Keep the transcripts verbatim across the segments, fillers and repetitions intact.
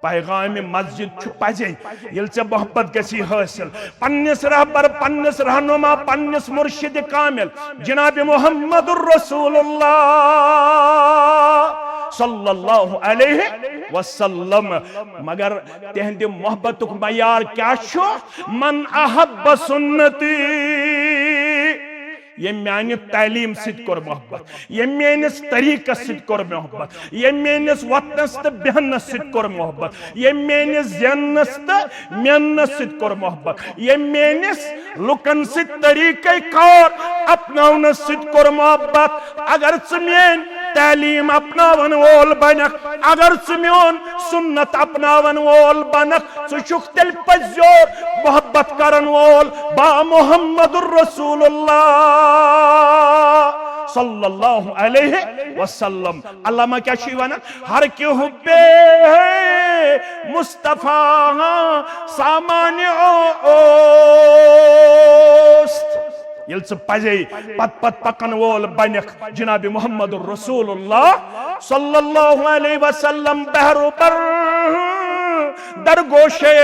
پیغام مسجد چھُ پزے، ییٚلہِ ژےٚ محبت گژھی حٲصِل پننِس رہبر، پننِس رہنما، پننِس مرشد کامل جناب محمد رسول اللہ صلی اللہ علیہ وسلم۔ مگر تِہنٛدِ محبتُک معیار کیٛاہ چھُ؟ من احب سنتی، ییٚمۍ میانہِ تعلیٖم سۭتۍ کوٚر محبت، ییٚمۍ میٲنِس طریٖقس سۭتۍ کوٚر محبت، ییٚمۍ میٲنِس وۄتھنس تہٕ بیہنس سۭتۍ کوٚر محبت، ییٚمۍ میٲنِس زیننس تہٕ میننس سۭتۍ کوٚر محبت، ییٚمۍ میٲنِس لُکن سۭتۍ طریٖقے کار اپناونس سۭتۍ کوٚر محبت۔ اگر ژٕ میٲنۍ تعلیٖم اپناون وول بنکھ، اگر ژٕ میون سنت اپناون وول بنکھ، ژٕ چھُکھ تیٚلہِ پٔزۍ یور محبت کرن وول با محمد رسول اللہ صلی اللہ علیہ وسلم۔ علامہ کیٛاہ چھُ یہِ ونان؟ ہر کہ حب مصطفیٰ سامانع اوست۔ ییٚلہِ ژٕ پزے پت پت پکن وول بنکھ جناب محمد رسول اللہ صلی اللہ علیہ وسلم، بحر بر در گوشے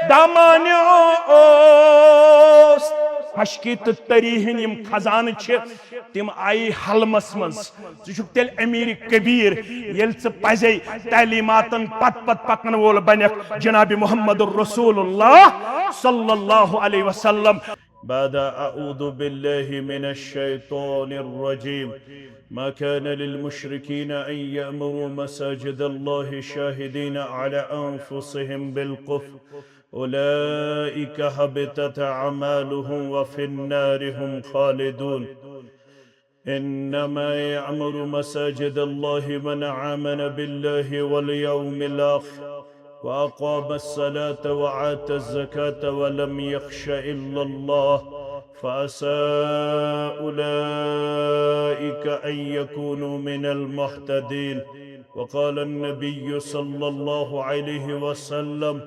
دامانع اوست۔ خشکی تہٕ تری ہٕنٛدۍ یِم خزانہٕ چھِ، تِم آیی حلمس منٛز۔ ژٕ چھُکھ تیٚلہِ امیر کبیر، ییٚلہِ ژٕ پزے تعلیماتن پت پت پکن وول بنکھ جناب محمد رسول اللہ صلی اللہ علیہ وسلم۔ بعد أعوذ بالله من الشيطان الرجيم. ما كان للمشركين أن يعمروا مساجد الله شاهدين على أنفسهم بالكفر أولئك حبطت أعمالهم وفي النار هم خالدون. إنما يعمر مساجد الله من آمن بالله واليوم الآخر وأقام الصلاة وآتى الزكاة ولم يخش إلا الله فعسى أولئك أن يكونوا من المهتدين. وقال النبي صلى الله عليه وسلم: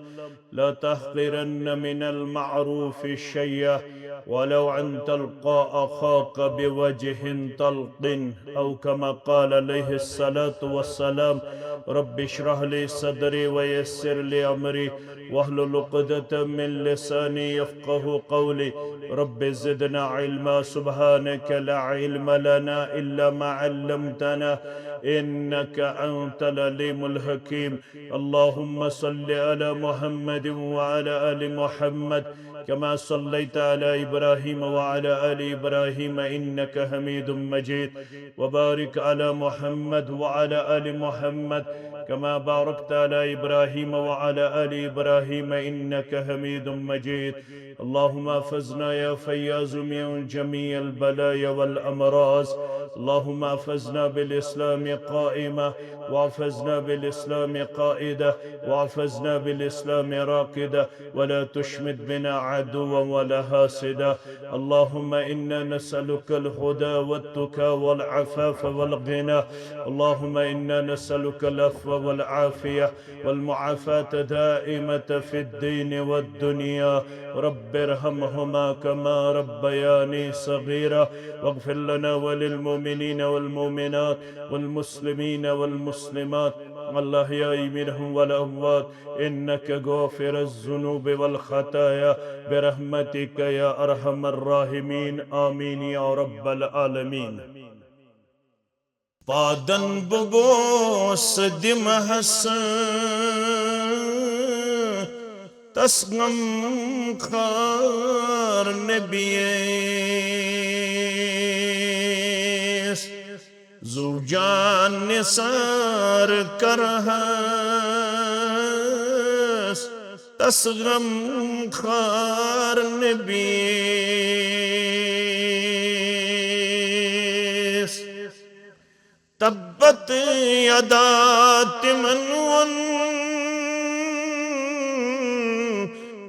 لا تحقرن من المعروف شيئا ولو أن تلقى أخاك بوجه طلق، أو كما قال عليه الصلاة والسلام. رب اشرح لي صدري ويسر لي أمري واحلل عقدة من لساني يفقه قولي. رب زدنا علما. سبحانك لا علم لنا إلا ما علمتنا إنك أنت العليم الحكيم. اللهم صل على محمد وعلى آل محمد كما صليت على إبراهيم وعلى آل إبراهيم إنك حميد مجيد. وبارك على محمد وعلى آل محمد كما باركت على إبراهيم وعلى آل إبراهيم إنك حميد مجيد. اللهم احفظنا يا فياض من جميع البلايا والأمراض. اللهم احفظنا بالإسلام قائمة، واحفظنا بالإسلام قائدة، واحفظنا بالإسلام راقدة، ولا تشمت بنا عدوا ولا حاسدا. اللهم إنا نسألك الهدى والتقى والعفاف والغنى. اللهم إنا نسألك العفو والعافية والمعافاة دائمة في الدين والدنيا. رب ارحمهما كما ربياني صغيرا. واغفر لنا وللمؤمنين والمؤمنات والمسلمين والمسلمات الأحياء منهم والأموات إنك غافر الذنوب والخطايا برحمتك يا أرحم الراحمين. آمين يا رب العالمين. پادن بہٕ گوس دِمہس تس غم خار نبیس، زو جان نثار کرہس تس غم خار نبیس۔ تبت یدا تِمن ووٚن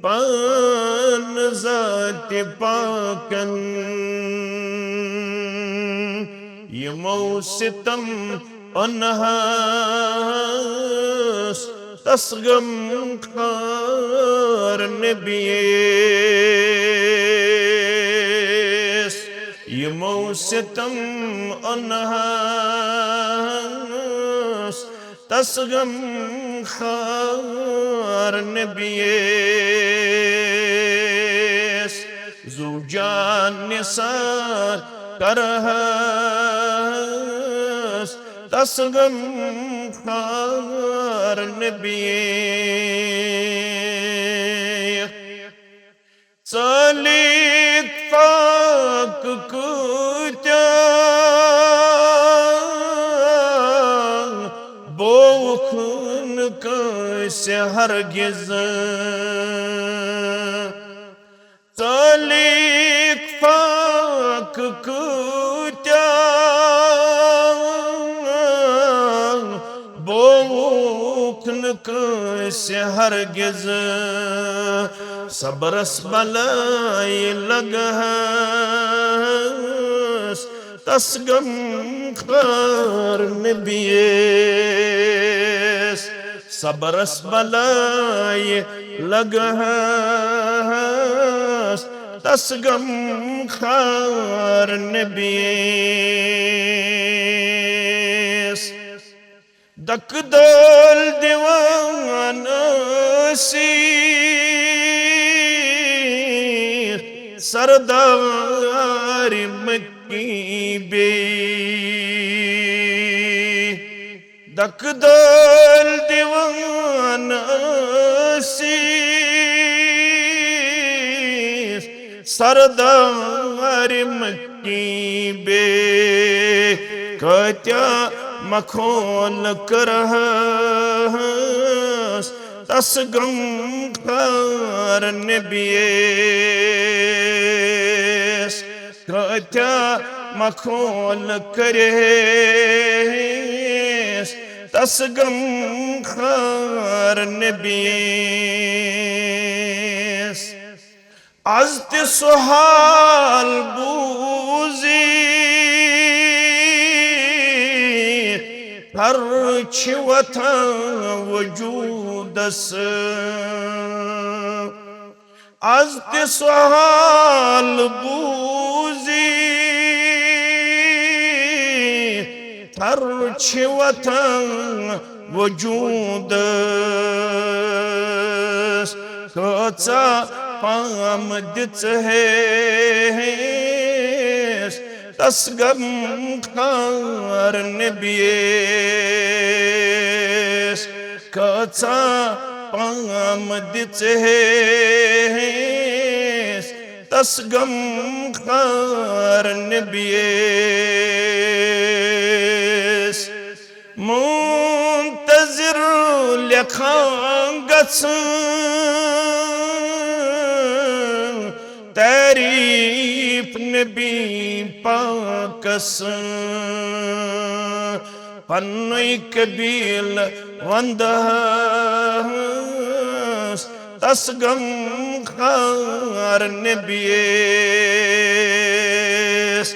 پان ذاتِ پاکن، یِمو ستم اوٚنہس تس غم خار نبیس۔ یِمو ستم اوٚنہس تس غم خار نبیس، زو جان نثار کرہس، تس غم خار نبیس۔ ژٲلِتھ فاقہٕ کۭتیٛاہ، بووُکھ نہٕ کٲنٛسہِ ہرگِز۔ ژٲلِتھ فاقہٕ کۭتیٛاہ، بووُکھ نہٕ کٲنٛسہِ ہرگِز۔ صبرس بلایہِ لگہس، تس غم خار نبیس۔ صبرس بلایہِ لگہس، تس غم خار نبیس۔ دکہٕ دٲلۍ دِوان ٲسیٖس سردار مکی بیٚیہِ۔ دکہٕ دٲلۍ دِوان ٲسیٖس سردار مکی بیٚیہِ۔ کۭتیٛاہ مخول کٔرہس تس غم خار نبیس۔ کۭتیٛاہ مخول کٔرہس تس غم خار نبیس۔ از تہِ سُہ حال بوٗزِتھ، تھر چھِ وۄتھان وجوٗدس۔ از تہِ سُہ حال بوٗزِتھ، تھر چھِ وۄتھان وجوٗدس۔ کۭژاہ پام دِژہیس تس غم خار نبیس۔ کۭژاہ پام دِژہیس تس غم خار نبیس۔ منتظر لیکھان گژھن تعریف نبی پاکس۔ پننُے قبیلہٕ وندہس تس غم خار نبیس۔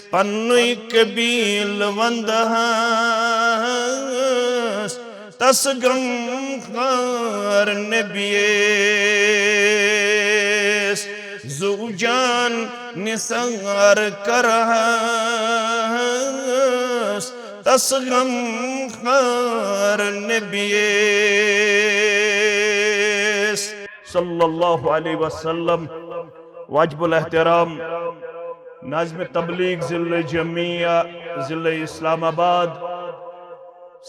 پننُے قبیلہٕ وندہس تس غم خار نبیس۔ زو جان نثار کرہس تس غم خار نبیس۔ صلی اللہ علیہ وسلم۔ واجب الاحترام ناظم تبلیغ ضلع جمعیہ، ضلع اسلام آباد،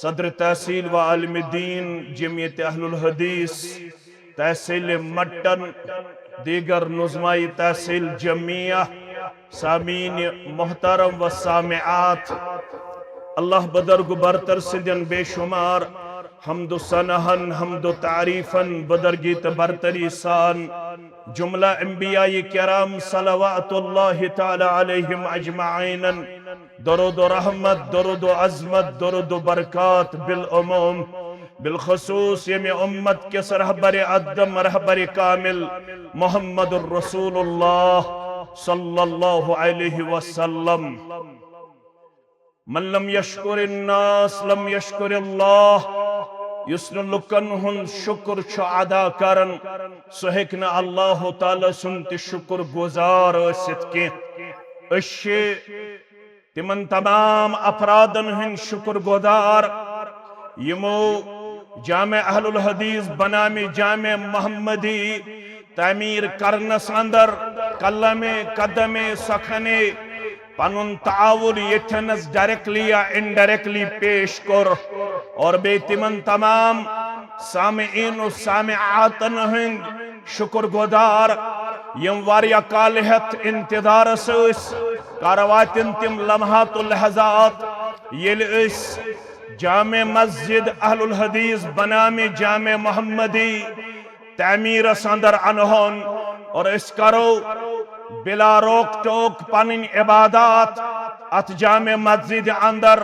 صدر تحصیل و عالم دین جمعیت اہل الحدیث، تحصیل مٹن، دیگر نظمائی تحصیل جمعیہ، سامعین محترم و سامعات، اللہ بزرگ و برتر سٕنٛدٮ۪ن بے شمار حمد و ثناہن، حمد و تعریفن، بزرگی تہٕ برتری سان جملہ انبیاء کرام صلوات اللہ تعالی علیہم اجمعینن درود و رحمت، درود و عظمت، درود و برکات بالعموم، بالخصوص ییٚمہِ امت کِس رہبر اعظم، رہبر کامل محمد رسول اللہ صلی اللہ علیہ وسلم۔ من لم یشکر الناس لم یشکر اللہ۔ یُس نہٕ لُکن ہُنٛد شُکر چھُ ادا کران، سُہ ہیٚکہِ نہٕ اللہ تعالیٰ سُنٛد تہِ شُکر گُزار ٲسِتھ کینٛہہ۔ أسۍ چھِ تِمن تمام افرادن ہٕنٛدۍ شُکر گُزار، یمو جامع اہل الحدیث بنام جامع محمدی تعمیر کرنس اندر قلم قدم سخنے پنن تعاون یتھنس ڈائریکٹلی یا انڈائریکٹلی پیش کور، اور بیٚیہِ تِمن تمام سامعین و سامعاتن ہند شکر گزار، یم واریاہ کال ہیتھ انتظارس ٲسۍ، کر واتن تِم لمحات و لحظات ییٚلہِ أسۍ جامع مسجد اہل الحدیث بنام جامع محمدی تعمیرس اندر انہون، اور أسۍ کرو بلا روک ٹوک پنن عبادات اتھ جامع مسجد اندر،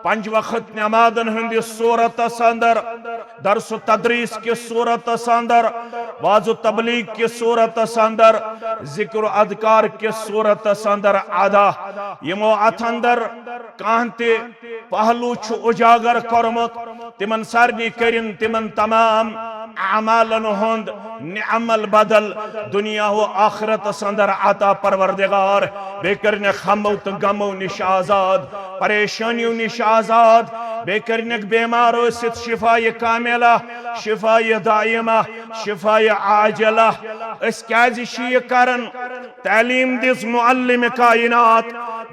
پنج وقت نمازن ہندس صورتس اندر، درس و تدریس کس صورتس اندر، واز و تبلیغ کس صورتس اندر، ذکر و اذکار کس صورتس اندر ادا۔ یمو اتھ اندر کانٛہہ تہِ پہلو چھُ اجاگر کوٚرمُت، تِمن سارنٕے کٔرِن تِمن تمام اعمالن ہُنٛد نعم البدل دنیا و آخرتس اندر عطا پروردگار۔ بیٚیہِ کٔرِنکھ ہمو تہٕ غمو نِش آزاد، پریشٲنیو نِش آزاد، بیٚیہِ کٔرِنکھ بیمار ٲسِتھ شفایہِ کاملہ، شفایہِ دائمہ، شفایہِ عاجلہ۔ أسۍ کیازِ چھِ یہِ کران؟ تعلیم دِژ معلم کائنات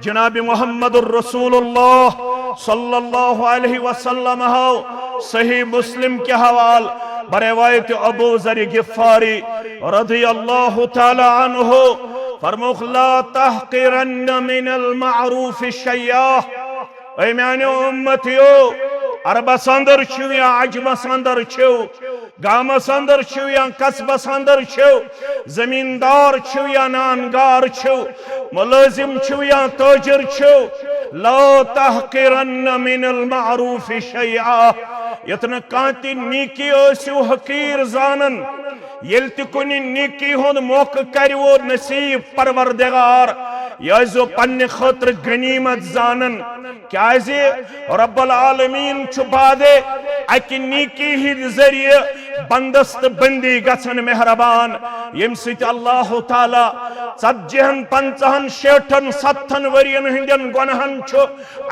جناب محمد الرسول اللہ صلی اللہ علیہ وسلم ہو صحیح مسلم کے حوال بروایت ابو ذر غفاری رضی اللہ تعالی عنہ فرموخ، لا تحقرن من المعروف شیئا۔ اے میانیو امتیو، عربس اندر چھو یا عجمس اندر چھو، گامس اندر چھو یا قصبس اندر چھو، زمیندار چھو یا نانگار چھو، ملازم چھو یا تاجر چھو، لا تحقرن من المعروف شیئا۔ یتھ نہ کانٛہہ تہِ نیکی ٲسِو حقیٖر زانن، ییٚلہِ تہِ کُنہِ نیکی ہُنٛد موقعہٕ کروٕ نصیب پروردگار، یہِ ٲسۍزیو پننہِ خٲطرٕ غنیمت زانن۔ کیازِ رب العالمین چھُ بعد اکہِ نیکی ہٕنٛدِ ذٔریعہٕ بندس تہٕ بندی گژھن مہربان، ییٚمہِ سۭتۍ اللہ تعالیٰ ژتجی ہن، پنژاہن، شیٹھن، ستتھن ؤرین ہٕنٛدٮ۪ن گۄناہن چھُ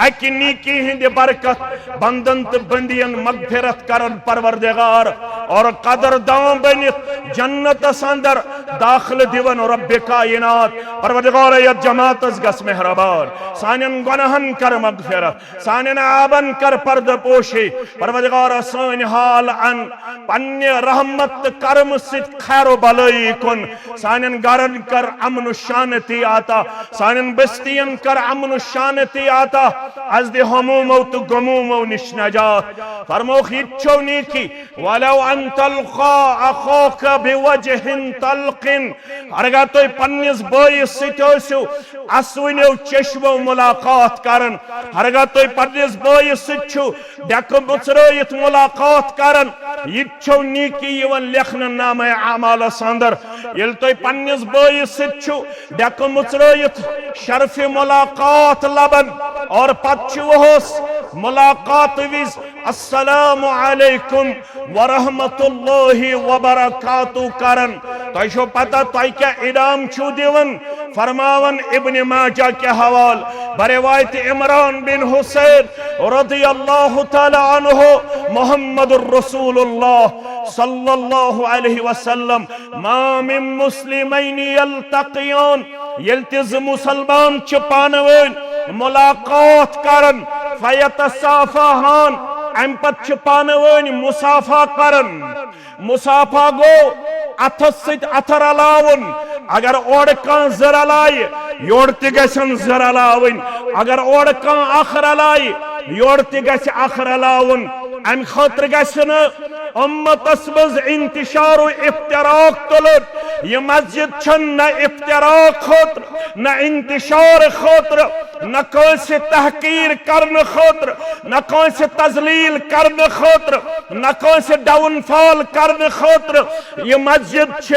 اکہِ نیکی ہٕنٛدِ برکت بندن تہٕ بندین مغفرت کرن پروردگار، اور قدر دان بنِتھ جنتس اندر داخلہٕ دِون رب کائنات۔ پروردگار، یتھ جماعتس گژھ مہربان، سانٮ۪ن گۄناہن کر مغفرت، سانٮ۪ن عیبن کر پردٕ پوشی۔ پروردگار، سٲنۍ حال ان پننہِ رحمت تہٕ کرم سۭتۍ خیر و بلٲیی کُن۔ سانٮ۪ن گرن کر امن و شانتی عطا، سانٮ۪ن بستین کر امن و شانتی عطا، از دِ ہمومو تہٕ غمومو نِش نجات۔ فرموکھ، یہِ تہِ چھو نیکی، ولو ان تلقا اخوک بوجہ طلق، ہرگاہ تُہۍ پننِس بٲیِس سۭتۍ ٲسِو اسوٕنیو چشمو ملاقات کران، ہرگاہ تُہۍ پننِس بٲیِس سۭتۍ چھِو ڈیکہٕ مُژرٲیِتھ ملاقات کران، یہِ تہِ چھو نیکی یِوان لیکھنہٕ نامہ اعمالس اندر۔ ییٚلہِ تُہۍ پننِس بٲیِس سۭتۍ چھِو ڈیکہٕ مُژرٲیِتھ شرفِ ملاقات لبان اور پتہٕ چھِوہوس ملاقات وِزِ السلام علیکم ورحمۃ اللہ وبرکاتہ کران، تۄہہِ چھو پتہ تۄہہِ کیٛاہ انعام چھِو دِوان؟ فرماوان ابن ماجہ کے حوال بروایت عمران بن حسین رضی اللہ تعالی عنہ، محمد الرسول اللہ صلی اللہ علیہ وسلم، ما من مسلمین یلتقیان، ییٚلہِ تہِ زٕ مسلمان چھِ پانہٕ وٲنۍ ملاقات کران، فیتصافحان، امہِ پتہٕ چھِ پانہٕ وٲنۍ مصافحہ کران۔ مصافحہ گوٚو اتھس سۭتۍ اتھٕ رلاوُن۔ اگر اورٕ کانٛہہ زٕ رلایہِ، یورٕ تہِ گژھن زٕ رلاوٕنۍ۔ اگر اورٕ کانٛہہ اکھ رلایہِ، یورٕ تہِ گژھِ اکھ رلاوُن۔ امہِ خٲطرٕ گژھِ نہٕ امتس منٛز انتشار و افتراق تُلُن۔ یہِ مسجد چھنہٕ نہ افتراق خٲطرٕ، نہ انتشار خٲطرٕ، نہ کٲنٛسہِ تحقیر کرنہٕ خٲطرٕ، نہ کٲنٛسہِ تذلیل کرنہٕ خٲطرٕ، نہ کٲنٛسہِ ڈاؤن فال کرنہٕ خٲطرٕ۔ یہِ مسجد چھِ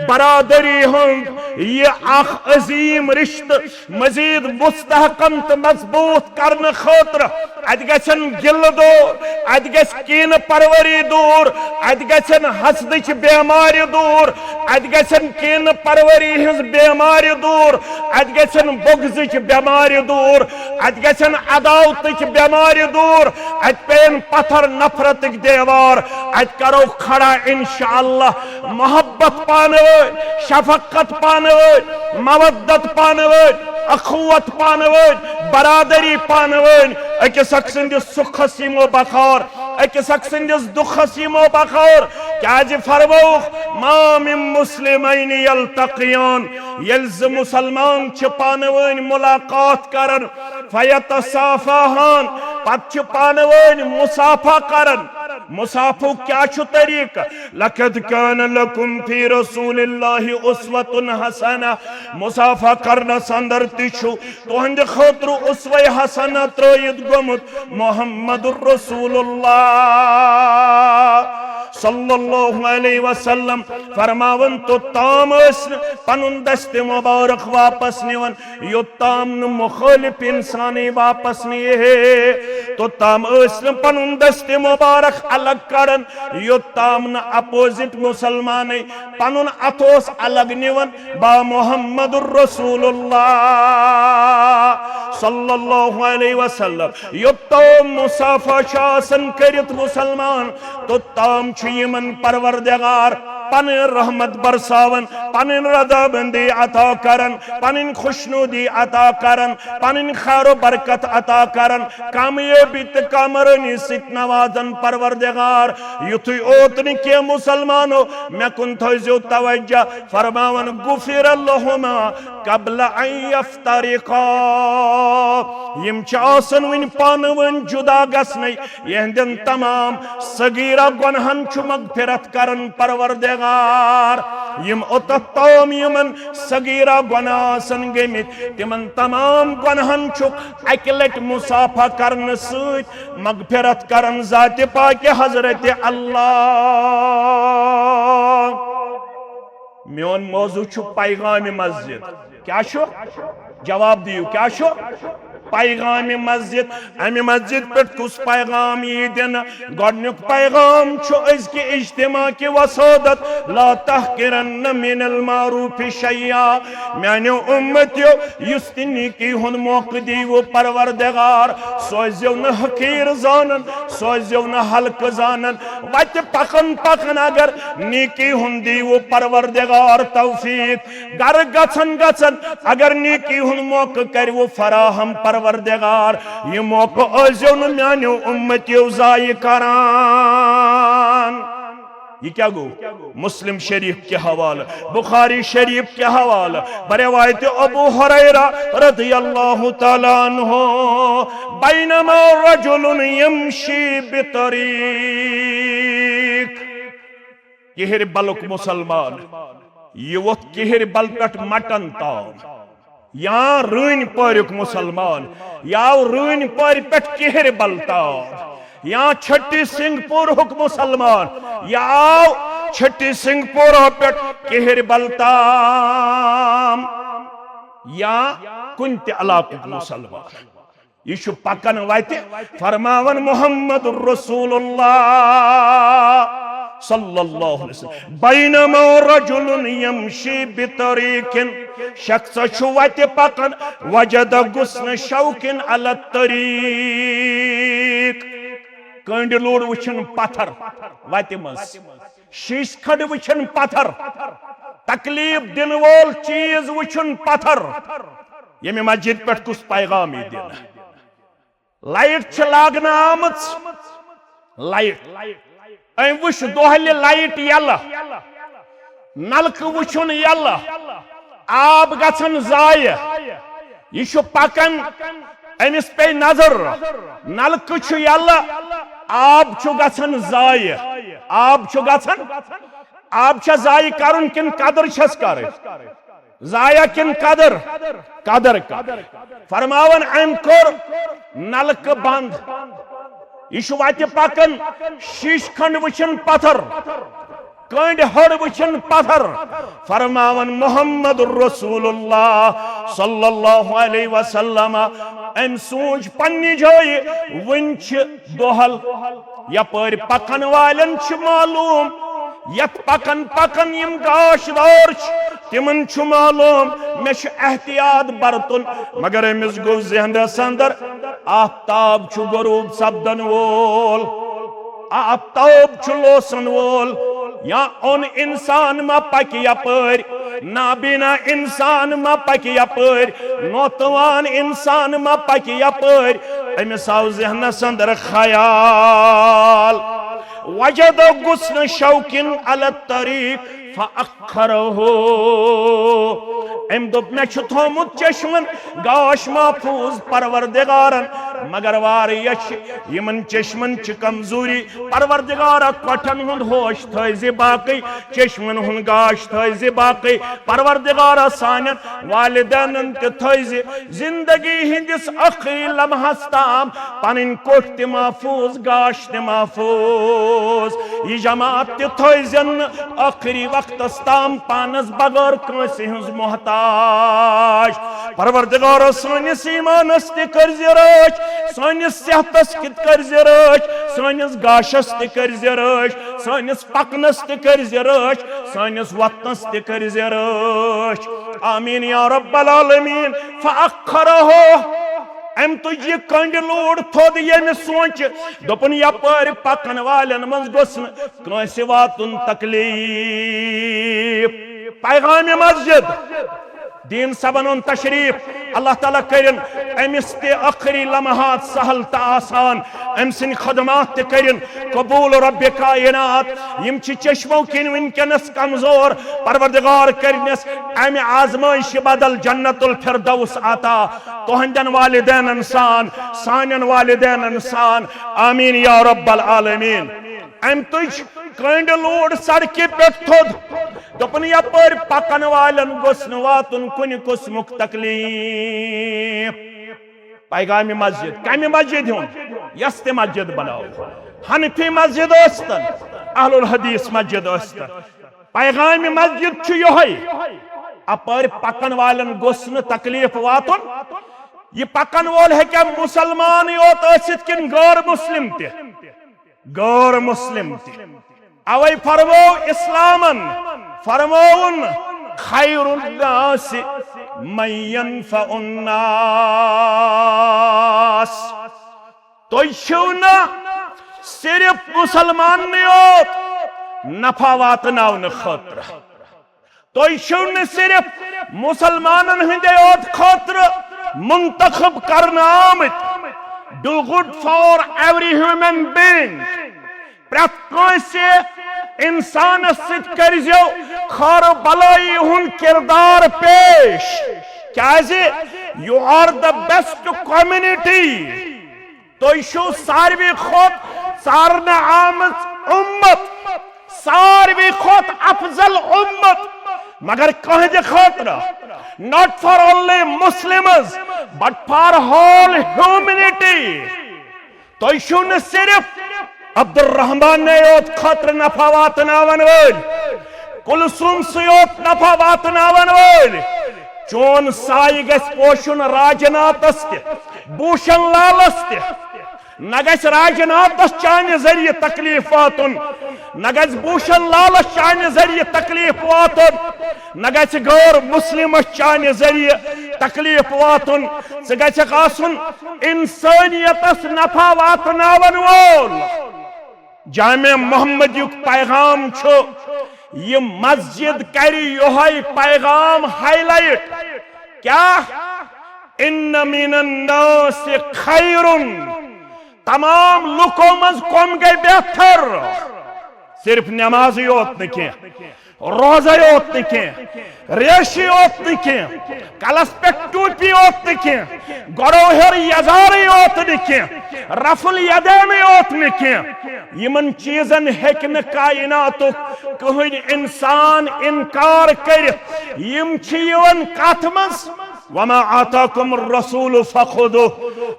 برادری ہُنٛد یہِ اکھ عظیم رشتہٕ مزید مستحکم تہٕ مضبوط کرنہٕ خٲطرٕ۔ اتہِ گژھن گِلہٕ دوٗر، اتہِ گژھِ کینہٕ پروری دوٗر، اتہِ گژھن حسدٕچ بیمارِ دوٗر، اتہِ گژھن کینہٕ پروری ہٕنز بیمارِ دوٗر، اتہِ گژھن بغضٕچ بیمارِ دوٗر، اتہِ گژھن عداوتٕچ بیمارِ دوٗر، اتہِ پیٚین پتھر نفرتٕکۍ دیوار، اتہِ کرو کھڑا انشاءاللہ محبت پانہٕ وٲنۍ، شفقت پانہٕ وٲنۍ، مودت پانہٕ وٲنۍ، اخوت پانہٕ وٲنۍ، برادری پانہٕ وٲنۍ، أکِس اکھ سٕنٛدِس سُکھس یِمو بخار، أکِس اکھ سٕنٛدِس دُکھس یِمو بخار۔ کیازِ فرمووُکھ، "ما من مسلمین یلتقیان"، ییٚلہِ زٕ مُسلمان چھِ پانہٕ وٲنۍ مُلاقات کران، فیتصافاہان، پتہٕ چھِ پانہٕ وٲنۍ مصافحہ کران۔ مصافحُک کیٛاہ چھُ طریٖقہٕ؟ "لقد کان لکم فی رسول اللہ اسوۃ حسنہ"، مصافحہ کرنس اندر تہِ چھُ تُہنٛدِ خٲطرٕ اسوہ حسنہ ترٲوِتھ گوٚمُت محمد رسول اللہ صلی اللہ علیہ وسلم۔ فرماوان، توٚتام ٲسۍ نہٕ پنُن دستِ مبارک واپس نِوان، یوٚتام نہٕ مخٲلف انسانٕے واپس نِیہِ ہے، توٚتام ٲسۍ نہٕ پنُن دستِ مبارک الگ کڑان، یوٚتام نہٕ اپوزٹ مسلمانٕے پنُن اتھٕ اوس الگ نِوان۔ با محمد رسول اللہ صلی اللہ علیہ وسلم، یوٚتام مصافحہ چھُ آسان کٔرِتھ مُسلمان، توٚتام چھُ یِمن پروردگار پنٕنۍ رحمت برساوان، پنٕنۍ رضامندی عطا کران، پنٕنۍ خوشنودی عطا کران، پنٕنۍ خیر و برکت عطا کران، کامیٲبی تہٕ کامرٲنی سۭتۍ نوازان پروردگار۔ یُتھُے اوت نہٕ کینٛہہ مُسلمانو، مےٚ کُن تھٲیزیو توجہ، فرماوان، "غفر لہما قبل ان یفترقا"۔ یِم چھِ آسان وٕنہِ پانہٕ ؤنۍ جُدا گژھنٕے، یِہنٛدٮ۪ن تمام صغیرہ گۄنہن چھُ مغفرت کران پروردگار۔ یِم اوٚتتھ تام یِمن صغیرہ گۄناہ آسن گٔمٕتۍ، تِمن تمام گۄنہن چھُکھ اکہِ لٹہِ مصافحہ کرنہٕ سۭتۍ مغفرت کران ذاتِ پاکِ حضرت اللہ۔ میون موضوع چھُ پیغام مسجد۔ کیا چھُ؟ جواب دِیِو، کیا چھُ؟ پیغام مسجد۔ امہِ مسجد پٮ۪ٹھ کُس پیغام یی دِنہٕ؟ گۄڈنیُک پیغام چھُ أزکہِ اجتماع کہِ وسادت، "لا تحقرن من المعروف شیئا"۔ میانیو امتیو، یُس تہِ نیکی ہُنٛد موقعہٕ دیٖوٕ پروردگار، سوزیو نہٕ حقیٖر زانن، سوزیو نہٕ ہلکہٕ زانن۔ وتہِ پکن پکن اگر نیکی ہُنٛد دیٖوٕ پروردگار توفیق، گرٕ گژھن گژھن اگر نیکی ہُنٛد موقعہٕ کرِوٕ فراہم پروردگار، یہِ موقعہٕ ٲسۍزیو نہٕ میانیو امتیو ضایع کران۔ یہِ کیٛاہ گوٚو؟ مسلم شریف کہِ حوالہٕ، بخاری شریف کہِ حوالہٕ، بروایت ابو ہریرہ رضی اللہ تعالیٰ عنہ، "بینما رجل یمشی بطریق"، کِہِرۍ بلُک مُسلمان، یہِ ووٚتھ کِہِرۍ بل پٮ۪ٹھ مٹن تام۔ یا رٲنۍ پوریُک مُسلمان، یا آو رٲنۍ پورِ پٮ۪ٹھ کِہِرۍ بل تام، یا چھٹی سنگھ پورہُک مُسلمان، یا آو چھٹی سنگھ پورہ پٮ۪ٹھ کِہِرۍ بل تام، یا کُنہِ تہِ علاقُک مُسلمان۔ یہِ چھُ پکان وتہِ، فرماوان محمد رسول اللہ صلی اللہ علیہ وسلم۔ بینما رجل یمشی بطریق، شخص چھُ وتہِ پکان، وجد غصن شوک علی الطریق، کٔنڈۍ لوٚر وٕچھان پتھر وتہِ منٛز، شیشہٕ کھنڈ وٕچھان پتھر، تکلیف دِنہٕ وول چیز وٕچھان پتھر۔ ییٚمہِ مسجد پٮ۪ٹھ کُس پیغام یی دِنہٕ؟ لایٹ چھِ لاگنہٕ آمٕژ، لایٹ۔ أمۍ وٕچھ دۄہلہِ لایٹ یَلہٕ، نلکہٕ وٕچھُن یَلہٕ، آب گژھن ضایع۔ یہِ چھُ پکان، أمِس پیٚیہِ نظر، نلکہٕ چھُ یَلہٕ، آب چھُ گژھن ضایع۔ آب چھُ گژھن، آب چھا ضایع کرُن کِنہٕ قدر چھَس کرٕنۍ؟ ضایع کِنہٕ قدر؟ قدر کر۔ فرماوان، أمۍ کوٚر نلکہٕ بنٛد۔ یہِ چھُ وتہِ پکان، شیشہٕ کھنڈ وٕچھان پتھر، کٔنڈۍ ہٕڑ وٕچھان پتھر۔ فرماوان محمد رسول اللہ صلی اللہ علیہ وسلم، أمۍ سوٗنچ پننہِ جایہِ، وٕنہِ چھِ دۄہل۔ یپٲرۍ پکن والٮ۪ن چھُ معلوم، یتھ پکن پکن یم گاش دار چھ، تمن چھ معلوم مےٚ چھ احتیاط برتُن، مگر أمِس گوٚو ذہنس اندر، آفتاب چھ غروب سپدن وول، آفتاب چھ لوسن وول، یا اوٚن انسان ما پکہِ یپٲرۍ، نابینا انسان ما پکہِ یپٲرۍ، نوتوان انسان ما پکہِ یپٲرۍ۔ أمِس آو ذہنس اندر خیال، وجد غصن شوق علی الطریق فاخرہ۔ أمۍ دوٚپ، مےٚ چھُ تھوٚومُت چشمن گاش محفوظ پروردگارن، مگر واریاہ چھِ یِمن چشمن چھِ کمزوری۔ پروردگارا، کۄٹھٮ۪ن ہُنٛد ہوش تھٲوزِ باقٕے، چشمن ہُنٛد گاش تھٲوزِ باقٕے۔ پروردگارا، سانٮ۪ن والدینن تہِ تھٲوزِ زندگی ہٕنٛدِس ٲخری لمحس تام پنٕنۍ کوٚٹھۍ تہِ محفوظ، گاش تہِ محفوظ۔ یہِ جماعت تہِ تھٲوزٮ۪ن نہٕ ٲخری وقتس تام پانس بغٲر کٲنٛسہِ ہٕنٛز محتاج۔ پروردگارا، سٲنِس ایمانس تہِ کٔرزِ رٲچھ، سٲنِس صحتس تہِ کٔرزِ رٲچھ، سٲنِس گاشس تہِ کٔرزِ رٲچھ، سٲنِس پکنس تہِ کٔرزِ رٲچھ، سٲنِس وۄتھنس تہِ کٔرزِ رٲچھ۔ آمین یا رب العالمین۔ فاخرہ، أمۍ تُج یہِ کنڈِ لوٗر تھوٚد، ییٚمہِ سونٛچہِ، دوٚپُن، یپٲرۍ پکن والٮ۪ن منٛز گوٚژھ نہٕ کٲنٛسہِ واتُن تکلیف۔ پیغام مسجد، دین صٲبن اوٚن تشریف، اللہ تعالیٰ کٔرِن أمِس تہِ ٲخری لمحات سہل تہٕ آسان، أمۍ سٕنٛدۍ خدمات تہِ کٔرِن قبول۔ رب کائنات، یِم چھِ چشمو کِنۍ وٕنکیٚنس کمزور، پروردگار کٔرنس امہِ آزمٲیشہِ بدل جنت الفردوس عطا، تُہنٛدٮ۪ن والدینن سان، سانٮ۪ن والدینن سان، آمین یا رب العالمین۔ أمۍ تُج کنڈ لوٗر سڑکہِ پٮ۪ٹھ تھوٚد۔ دوٚپُن، یپٲرۍ پکن والٮ۪ن گوٚژھ نہٕ واتُن کُنہِ قٕسمُک تکلیف۔ پیغام مسجد، کمہِ مسجد ہُنٛد؟ یۄس تہِ مسجد بناو، حنفی مسجد ٲسۍتن، اہل الحدیث مسجد ٲسۍتن، پیغام مسجد چھُ یِہوٚے۔ اپٲرۍ پکن والٮ۪ن گوٚژھ نہٕ تکلیف واتُن۔ یہِ پکن وول ہیٚکیٛاہ مسلمانٕے یوت ٲسِتھ کِنہٕ غٲر مسلم تہِ؟ غٲر مسلم تہِ۔ اوے فرموو اسلامن، فرمووُن، خیر الناس من ینفع الناس۔ تُہۍ چھِو نہٕ صرف مسلماننٕے یوت نفع واتناونہٕ خٲطرٕ، تُہۍ چھِو نہٕ صرف مسلمانن ہٕنٛدے یوت خٲطرٕ منتخب کرنہٕ آمٕتۍ۔ Do good for every human being۔ پرٛٮ۪تھ کٲنٛسہِ انسانس سۭتۍ کٔرۍزیو خٲر بلٲیی ہُنٛد کردار پیش، کیازِ you are the best community۔ تُہۍ چھِو ساروی کھۄتہٕ ژارنہٕ آمٕژ اُمت، ساروی کھۄتہٕ افضل اُمت، مگر کٕہٕنٛدِ خٲطرٕ، not for only Muslims, but for whole humanity۔ تُہۍ چھِو نہٕ صرف عبدالرحمانٕے یوت خٲطرٕ نفع واتناون وٲلۍ، کلثوم سٕے یوت نفع واتناون وٲلۍ۔ چون سایہِ گژھِ پوشُن راجناتس تہِ، بھوشن لالس تہِ۔ نہ گژھِ راجناتس چانہِ ذٔریعہٕ تکلیف واتُن، نہ گژھِ بھوشن لالس چانہِ ذٔریعہٕ تکلیف واتُن، نہ گژھِ غٲر مسلمس چانہِ ذٔریعہٕ تکلیف واتُن۔ ژٕ گژھکھ آسُن انسانیتس نفع واتناون وول۔ جامع محمدیُک پیغام چھُ، یہِ مسجد کرِ یِہوٚے پیغام highlight۔ کیٛاہ؟ ان من الناس خیر۔ تمام لُکو منٛز کم گٔے بہتر؟ صرف نمازٕے یوت نہٕ کینٛہہ، روزے یوت نہٕ کینٛہہ، ریشی یوت نہٕ کینٛہہ، کلس پٮ۪ٹھ ٹوپی یوت نہٕ کینٛہہ، گۄڈو ہیوٚر یزارٕے یوت نہٕ کینٛہہ، رفع الیدینٕے یوت نہٕ کینٛہہ۔ یِمن چیٖزن ہیٚکہِ نہٕ کائناتُک کٕہٕنۍ انسان انکار کٔرِتھ۔ یِم چھِ یِوان کتھ منٛز؟ وما آتاکم الرسول فخذوه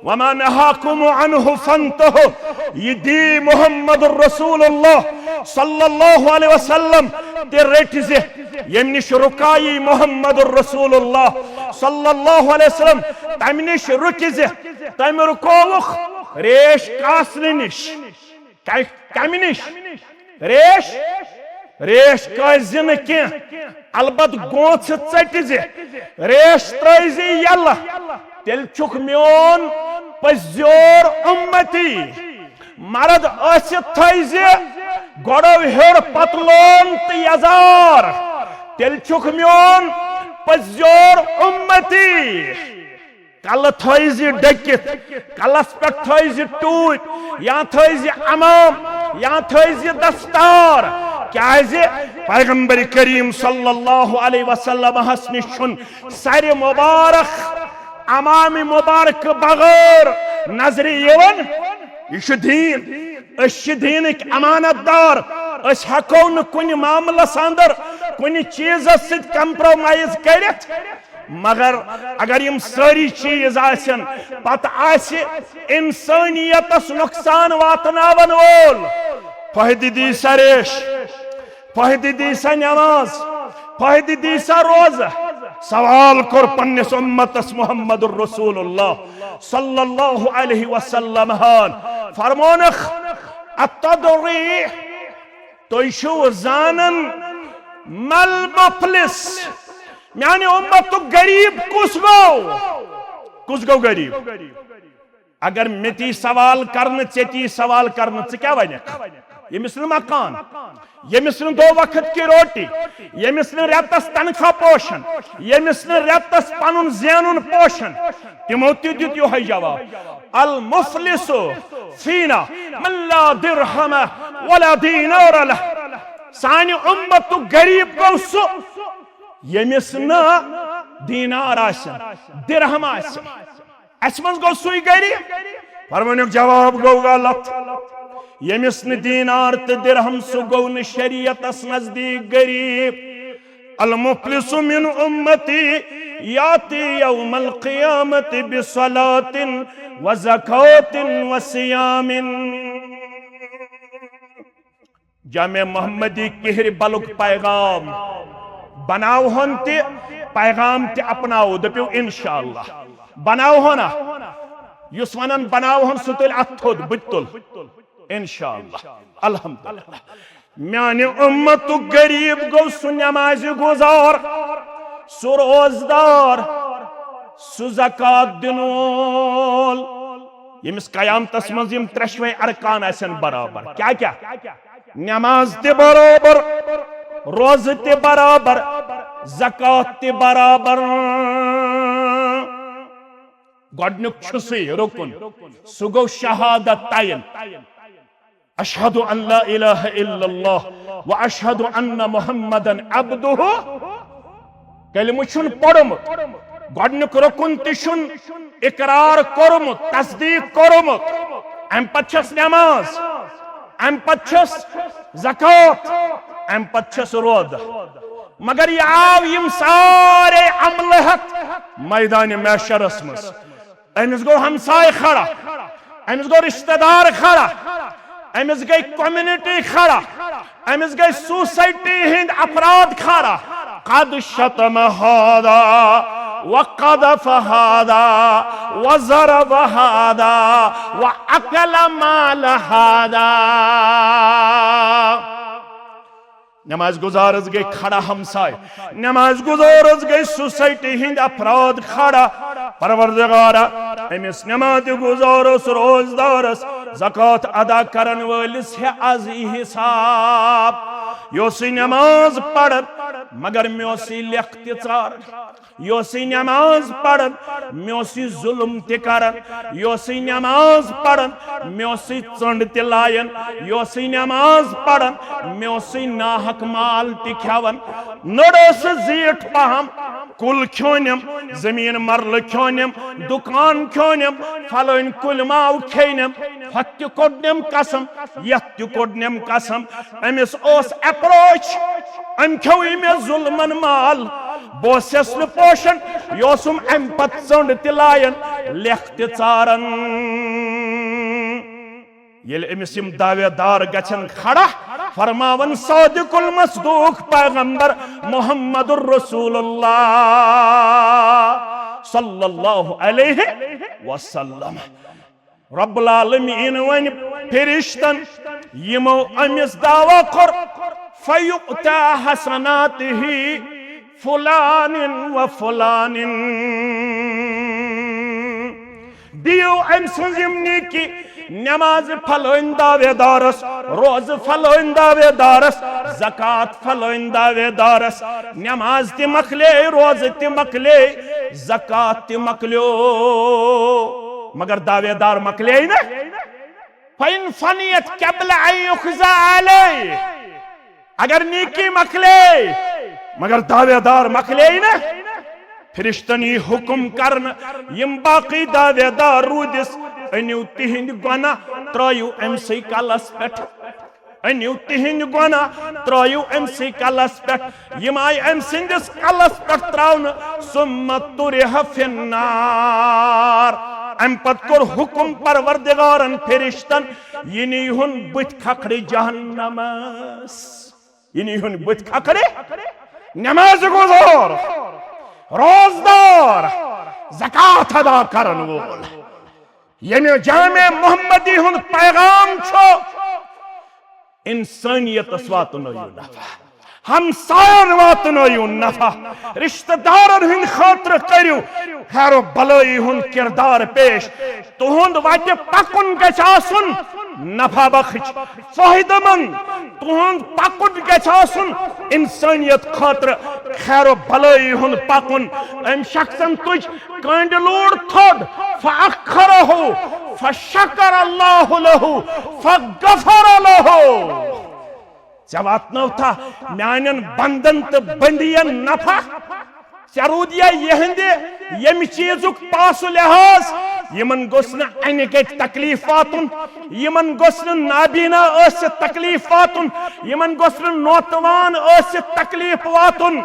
وما نهاکم عنه فانتهوا۔ یہِ دی محمد رسول اللہ صلی اللہ علیہ وسلم تہِ رٔٹۍ زِ، ییٚمہِ نِش رُکایی محمد رسول اللہ صلی اللہ علیہ وسلم، تمہِ نِش رُکہِ زِ، تمہِ رُکووُکھ ریش کاسنہٕ نِش۔ کمہِ، کمہِ نِش؟ ریش ریش کٲسۍ زِ نہٕ کینٛہہ، البتہٕ گونٛژھ ژٔٹۍ زِ، ریش ترٲے زِ یلہٕ، تیٚلہِ چھُکھ میون پٔزیور اُمتی۔ مرد ٲسِتھ تھٲے زِ گۄڈو ہیوٚر پتلون تہٕ یزار، تیٚلہِ چھُکھ میون پٔزیور اُمتی۔ کلہٕ تھٲے زِ ڈٔکِتھ، کلس پٮ۪ٹھ تھٲے زِ ٹوٗپۍ، یا تھٲے زِ عمام، یا تھٲے زِ دستار۔ کیازِ؟ پیغمبر کریم صلی اللہ علیہ وسلم ہس نِش چھُن سرِ مبارک عمامِ مبارک بغٲر نظرِ یِوان۔ یہِ چھُ دیٖن۔ أسۍ چھِ دیٖنٕکۍ امانت دار۔ أسۍ ہٮ۪کو نہٕ کُنہِ معاملس اندر کُنہِ چیٖزس سۭتۍ compromise کٔرِتھ۔ مگر اگر یِم سٲری چیٖز آسن، پتہٕ آسہِ انسٲنیتس نۄقصان واتناون وول۔ فٲیدٕ دی سا ریش، فٲیدٕ دی سا نٮ۪ماز، فٲیدٕ دی سا روزٕ۔ سوال کوٚر پننِس اُمتس محمد رسول اللہ صلی اللہ علیہ وسلم ہن، فرمونکھ، "اتدری، تُہۍ چھِو زانان، مل مفلس، میانہِ اُمتُک غریب کُس گوٚو؟ کُس گوٚو غریب؟" اگر مےٚ تی سوال کرنہٕ، ژےٚ تی سوال کرنہٕ، ژٕ کیٛاہ ونکھ؟ ییٚمِس نہٕ مکان، ییٚمِس نہٕ دو وقت کی روٹی، ییٚمِس نہٕ رٮ۪تس تنخواہ پوشن، ییٚمِس نہٕ رٮ۪تس پنُن زینُن پوشن، تِمو تہِ دیُت یِہوٚے جواب، "المفلس فینا من لا درہم ولا دینار لہ"۔ سانہِ اُمتُک غریب گوٚو سُہ، ییٚمِس نہٕ دینار آسن، درہم آسن۔ اسہِ منٛز گوٚو سُے غریب؟ فرمٲنُک جواب گوٚو غلط۔ ییٚمِس نہٕ دینار تہٕ درہم، سُہ گوٚو نہٕ شریعتس نزدیٖک غریب۔ "المفلس من امتی یاتی یوم القیامت بصلاۃ و زکوۃ و صیام۔" جامع محمدی کہرِ بلُک پیغام بناوہون تہِ، پیغام تہِ اپناوو، دٔپِو انشاءاللہ۔ بناوہون ہا؟ یُس ونان بناوہون، سُہ تُلہِ اتھ تھوٚد، بہٕ تہِ تُلہٕ۔ انشاءاللہ۔ الحمدللہ۔ میانہِ اُمتُک غریب گوٚو سُہ نمازِ گُزار، سُہ روزدار، سُہ زکوٰۃ دِنہٕ وول، ییٚمِس قیامتس منٛز یِم ترٛٮ۪شوَے ارکان آسن برابر۔ کیٛاہ کیٛاہ؟ نماز تہِ برابر، روزٕ تہِ برابر، زکوٰۃ تہِ برابر۔ گۄڈنیُک چھُ سُے رُکُن، سُہ گوٚو شہادت تعین۔ اشہد ان لا الہ الا اللہ و اشہد ان محمدن عبدہ۔ کلمہٕ چھُن پوٚرمُت، گۄڈنیُک رُکُن تہِ چھُن اقرار کوٚرمُت، تصدیق کوٚرمُت۔ امہِ پتہٕ چھس نماز، امہِ پتہٕ چھس زکوٰۃ، امہِ پتہٕ چھس روزٕ۔ مگر یہِ آو یِم سارے عملہٕ ہٮ۪تھ میدانِ محشرس منٛز۔ أمِس گوٚو ہمساے کھڑا، أمِس گوٚو رشتہ دار کھڑا، أمِس گٔے community کھڑا، أمِس گٔے society ہٕنٛدۍ افراد کھڑا۔ قد شتم هذا وقذف هذا وضرب هذا وأكل مال هذا۔ نماز گزارس گٔے کھڑا ہمساے، نماز گزارس گٔے society ہٕنٛدۍ افراد کھڑا۔ پروردگارا، أمِس نماز گزارس، روزدارس، زکوٰۃ ادا کرن وٲلِس ہے از یہِ حساب۔ یہِ اوسُے نماز پران، مگر مےٚ اوسُے لیکھ تہِ ژاران۔ یہِ اوسُے نماز پران، مےٚ اوسُے ظلم تہِ کران۔ یہِ اوسُے نماز پران، مےٚ اوسُے ژٔنٛڈ تہِ لایان۔ یہِ اوسُے نماز پران، مےٚ اوسُے ناحق مال تہِ کھٮ۪وان۔ نٔڑ ٲسٕس زیٖٹھ پہم، کُل کھیونم، زٔمیٖن مرلہٕ کھیونم، دُکان کھیونم، فلٲنۍ کُلۍ ماو کھیٚینم، ہۄتھ تہِ کوٚڑنم قسم، یتھ تہِ کوٚڑنم قسم۔ أمِس اوس approach، أمۍ کھیوٚو مےٚ ظلمن مال، بہٕ اوسُس نہٕ پوشان، یہِ اوسُم اَمہِ پتہٕ ژٔنٛڈ تہِ لایان، لیکھ تہِ ژاران۔ ییٚلہِ أمِس یِم دعوے دار گژھن کھڑا، فرماون صادق المصدوق پیغمبر محمد رسول اللہ صلی اللہ علیہ وسلم۔ رب العالمین ونہِ فرشتن، یِمو أمِس دعویٰ کوٚر، فیؤتی حسناتہ فلان و فلان۔ دِیِو أمۍ سٕنٛز یِم نیکی، نماز فلٲنۍ دعوے دارس، روزٕ فلٲنۍ دعوے دارس، زکوٰۃ فلٲنۍ دعوے دارس۔ نماز تہِ مۄکلے، روزٕ تہِ مۄکلے، زکوٰۃ تہِ مۄکلیو، مگر دعوے دار مۄکلے نہٕ۔ فإن فنیت قبل أن یقضی علیہ، اگر نیکی مۄکلے مگر دعوے دار مۄکلے نہٕ، فرشتن یی حکم کرنہٕ، یِم باقی دعوے دار روٗدِس، أنِو تِہنٛدۍ گۄناہ، ترٲیِو أمۍ سٕے کلس پٮ۪ٹھ۔ أنِو تِہنٛدۍ گۄناہ، ترٲیِو أمۍ سٕے کلس پٮ۪ٹھ۔ یِم آیہِ أمۍ سٕنٛدِس کلس پٮ۪ٹھ ترٛاونہٕ۔ ثم طرح فی النار۔ اَمہِ پتہٕ کوٚر حُکم پروردگارن فرشتن، یہِ نیٖہُن بٕتھِ کھکھرِ جہنمس۔ یہِ نیٖہُن بٕتھِ کھکھرِ۔ نماز گزار، روزدار، زکوٰۃ ادا کرن وول، ییٚمہِ جامع محمدی ہُنٛد پیغام چھُ، انسانیتس واتنٲیِو نفع، ہمساین واتنٲیِو نفع، رشتہ دارن ہٕنٛدِ خٲطرٕ کٔرِو خیر و بلٲیی ہُنٛد کردار پیش۔ تُہُنٛد وتہِ پکُن گژھِ آسُن نفع بخش، فٲیدٕ مند۔ تُہُنٛد پکُن گژھِ آسُن انسانیت خٲطرٕ خیر و بلٲیی ہُنٛد پکُن۔ أمۍ شخصن تُج کانڈِ لوٗر تھوٚد، فأخره، فشکر اللہ لہ، فغفر لہ۔ ژےٚ واتنٲوتھا میانٮ۪ن بندن تہٕ بندین نفع؟ ژےٚ روٗدیا یِہنٛدِ ییٚمہِ چیٖزُک پاس و لحاظ؟ یِمن گوٚژھ نہٕ انہِ گٹہِ تکلیف واتُن، یِمن گوٚژھ نہٕ نابینا ٲسِتھ تکلیف واتُن، یِمن گوٚژھ نہٕ نوتوان ٲسِتھ تکلیف واتُن۔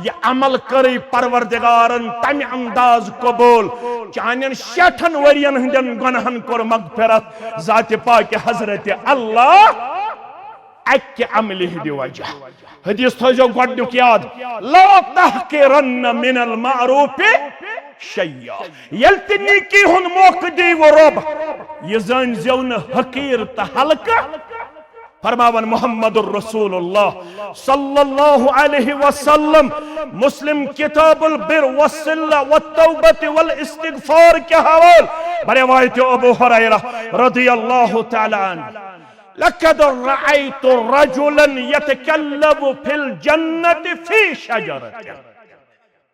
یہِ عمل کٔرٕے پروردگارن تمہِ انداز قبول، چانٮ۪ن شیٹھن ؤرین ہٕنٛدٮ۪ن گۄناہن کوٚر مغفرت ذاتِ پاکِ حضرت اللہ۔ اکہِ عملہِ ہٕنٛدِ وجہ۔ حدیث تھٲیزیو گۄڈنیُک یاد، لا تحقرن من المعروف شیئا۔ ییٚلہِ تہِ نیکی ہُنٛد موقعہٕ دی وۄنۍ رۄب، یہِ زٲنۍ زیو نہٕ حقیٖر تہٕ ہلکہٕ۔ فرماوان محمد الرسول اللہ صلی اللہ علیہ وسلم، مسلم کتاب البر والصلہ والتوبۃ والاستغفار کے حوالے، بروایت ابو ہریرہ رضی اللہ تعالی عنہ۔ لقد رأيت رجلا يتكلب في الجنة في شجرة۔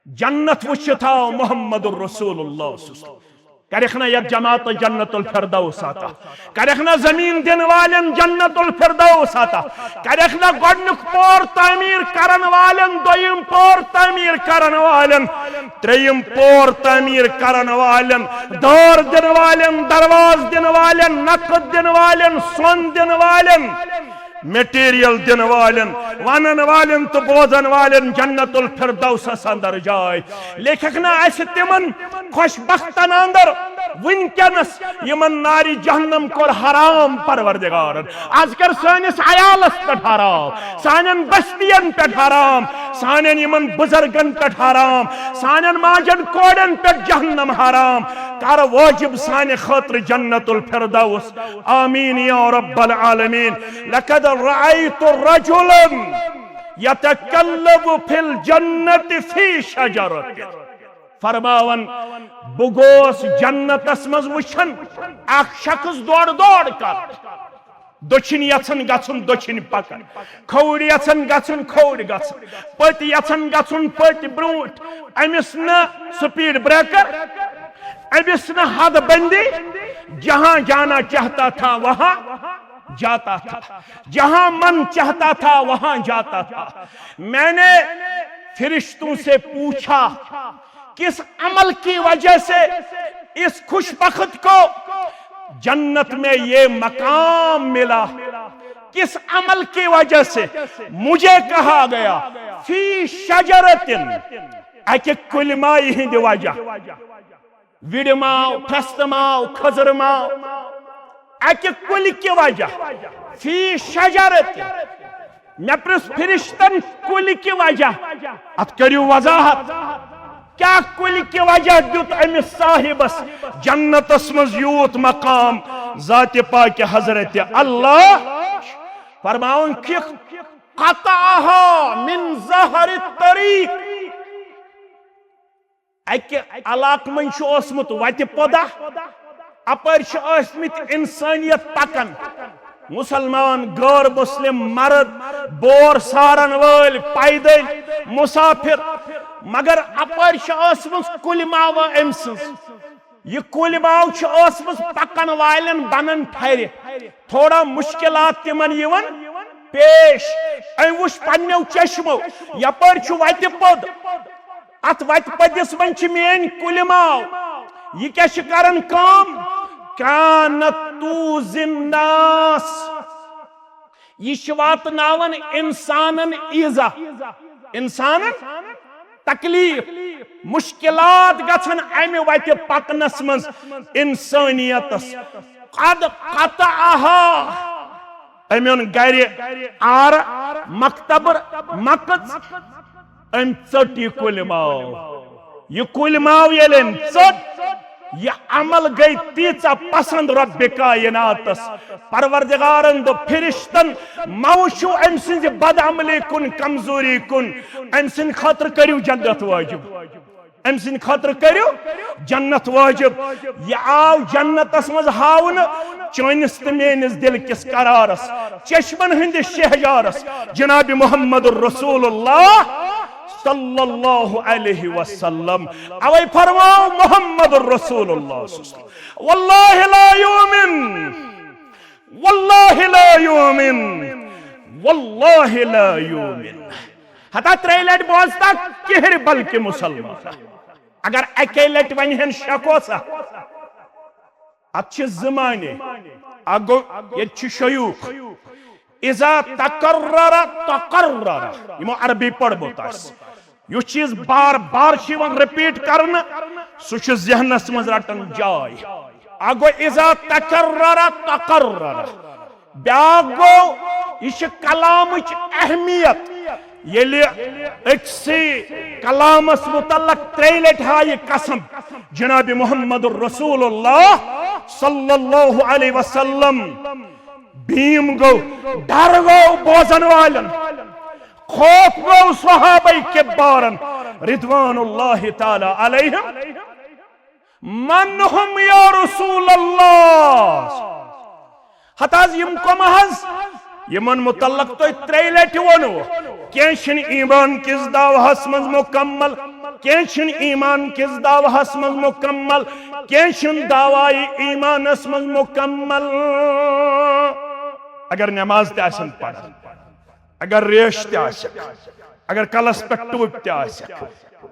جنت وچھتھ آو محمد الرسول اللہ صلی اللہ علیہ وسلم۔ کرکھ نا یتھ جماعت جنت الفردوس عطا؟ کرکھ نا زمین دن والن جنت الفردوس عطا؟ کرکھ نا گۄڈنیُک پور تعمیر کرن والن، دوٚیِم پور تعمیر کرن والن، ترٛیٚیِم پور تعمیر کرن والن، دار دن والن، دروازٕ دن والن، نقد دن والن، سۄن دن والن، میٹیریل دن والن، ونن والن تہٕ بوزن والن جنت الفردوسس اندر جاے۔ لیکھکھ نا اسہِ تِمن خوش بختن اندر وٕنکیٚنس یِمن نارِ جہنم کوٚر حرام پروردگارن۔ از کر سٲنِس عیالس پٮ۪ٹھ حرام، سانٮ۪ن بستین پٮ۪ٹھ حرام، سانٮ۪ن یِمن بزرگن پٮ۪ٹھ حرام، سانٮ۪ن ماجن کورٮ۪ن پٮ۪ٹھ جہنم حرام۔ کر واجب سانہِ خٲطرٕ جنت الفردوس۔ آمین یا رب العالمین۔ لقد رأيت رجلا يتكلب في الجنة في شجرة۔ فرماوان، بہٕ گوس جنتس منٛز وٕچھان اکھ شخص دورٕ دورٕ کران۔ دٔچھِنۍ یژھان گژھُن، دٔچھِنۍ پکان۔ کھووُر یژھان گژھُن، کھووُر گژھان۔ پٔتۍ یژھان گژھُن، پٔتۍ برونٛٹھ۔ أمِس نہٕ سپیڈ بریکر، أمِس نہٕ حد بندی۔ جہاں جانا چاہتا تھا، وہاں جاتا تھا۔ جہاں من چاہتا تھا، وہاں جاتا تھا۔ میں نے فرشتوں سے پوچھا، کس عمل کی وجہ سے اس خوش بخت کو جنت میں یہ مقام ملا؟ کس عمل کی وجہ سے؟ مجھے کہا گیا، فی شجرۃ، اکہِ کُلۍ مایہِ ہٕنٛدِ وجہ۔ وِڑِ ماو، پھرستہٕ ماو، کھٔزٕر ماو، اکہِ کُلہِ کہِ وجہ۔ فی شجرۃ۔ مےٚ پرژھ فرشتن، کُلہِ کہِ وجہ؟ اتھ کٔرِو وضاحت۔ کیٛاہ کُلہِ کہِ وجہ دیُت أمِس صاحبس جنتس منٛز یوٗت مقام ذاتِ پاکِ حضرت اللہ؟ فرماوُن، کھِکھ قطعها من ظهر الطريق۔ اکہِ علاقہٕ منٛز چھُ اوسمُت وتہِ پوٚدہ، اپٲرۍ چھِ ٲسمٕتۍ انسٲنیت پکان، مسلمان، غٲر مسلم، مرد، بور سارن وٲلۍ، پیدل، مسافر، مگر اپٲرۍ چھِ ٲسمٕژ کُلۍ ماوٕ أمۍ سٕنٛز۔ یہِ کُلۍ ماو چھِ ٲسمٕژ پکن والٮ۪ن بنن ٹھرِ، تھوڑا مشکلات تِمن یِوان پیش۔ أمۍ وُچھ پننیو چشمو، یپٲرۍ چھُ وتہِ پوٚد، اتھ وتہِ پٔدِس منٛز چھِ میٲنۍ کُلۍ ماو۔ یہِ کیٛاہ چھِ کران کٲم؟ كانت تؤذي الناس۔ یہِ چھِ واتناوان انسانن ایزا، انسانن تکلیف، مشکلات گژھن امہِ وتہِ پکنس منٛز انسانیتس۔ قد قطعها، أمۍ اوٚن گرِ آرٕ، مکتبہٕ، مکٕژ، أمۍ ژٔٹ یہِ کُلۍ ماو۔ یہِ کُلۍ ماو ییٚلہِ أمۍ ژٔٹ، یہِ عمل گٔے تیٖژاہ پسند رب کائناتس، پروردگارن دوٚپ فرشتن، مہ وٕچھِو أمۍ سٕنزِ بدعملی کُن، کمزوری کُن، أمۍ سٕنٛدِ خٲطرٕ کٔرِو جنت وٲجِب۔ أمۍ سٕنٛدِ خٲطرٕ کٔرِو جنت وٲجِب۔ یہِ آو جنتس منٛز ہاونہٕ چٲنِس تہٕ میٲنِس دِل کِس قرارس، چشمن ہٕنٛدِس شہجارس، جناب محمد رسول اللہ صلی اللہ علیہ وسلم۔ اوے فرماو محمد رسول اللہ صلی اللہ علیہ وسلم، واللہ لا یؤمن، واللہ لا یؤمن، واللہ لا یؤمن۔ ہتا ترٛیٚیہِ لٹہِ بوزتا کِہرِ بلکہِ مسلمان۔ اگر اکے لٹہِ ونہِ ہن شک اوسا؟ اتھ چھِ زٕ معنی۔ اکھ گوٚو، ییٚتہِ چھِ شیوٗخ، اذا تکرر تقرر، یِمو عربی پٔرمُت آسہِ۔ یُس چیٖز بار بار چھُ یِوان رپیٹ کرنہٕ، سُہ چھُ ذہنس منٛز رٹان جاے۔ اکھ گوٚو اذا تکرر تقرر۔ بیاکھ گوٚو، یہِ چھِ کلامٕچ اہمیت۔ ییٚلہِ أکسٕے کلامس متعلق ترٛیٚیہِ لٹہِ ہا یہِ قسم، جناب محمد رسول اللہ صلی اللہ علیہ وسلم، بیم گوٚو، ڈر گوٚو بوزن والٮ۪ن، خوف گوٚو صحابہ کبارن رضوان اللہ تعالی علیہم۔ من هم یا رسول اللہ؟ ہتہٕ حظ، یِم کۄم حظ؟ یِمن متعلق تۄہہِ ترٛیٚیہِ لٹہِ ووٚنوٕ، کینٛہہ چھِنہٕ ایمان کِس دعوہس منٛز مکمل، کینٛہہ چھِنہٕ ایمان کِس دعوہس منٛز مکمل، کینٛہہ چھِنہٕ دعوایہِ ایمانس منٛز مکمل۔ اگر نماز تہِ آسن پران، اگر ریش تہِ آسٮ۪کھ، اگر کلس پٮ۪ٹھ ٹوپۍ تہِ آسٮ۪کھ،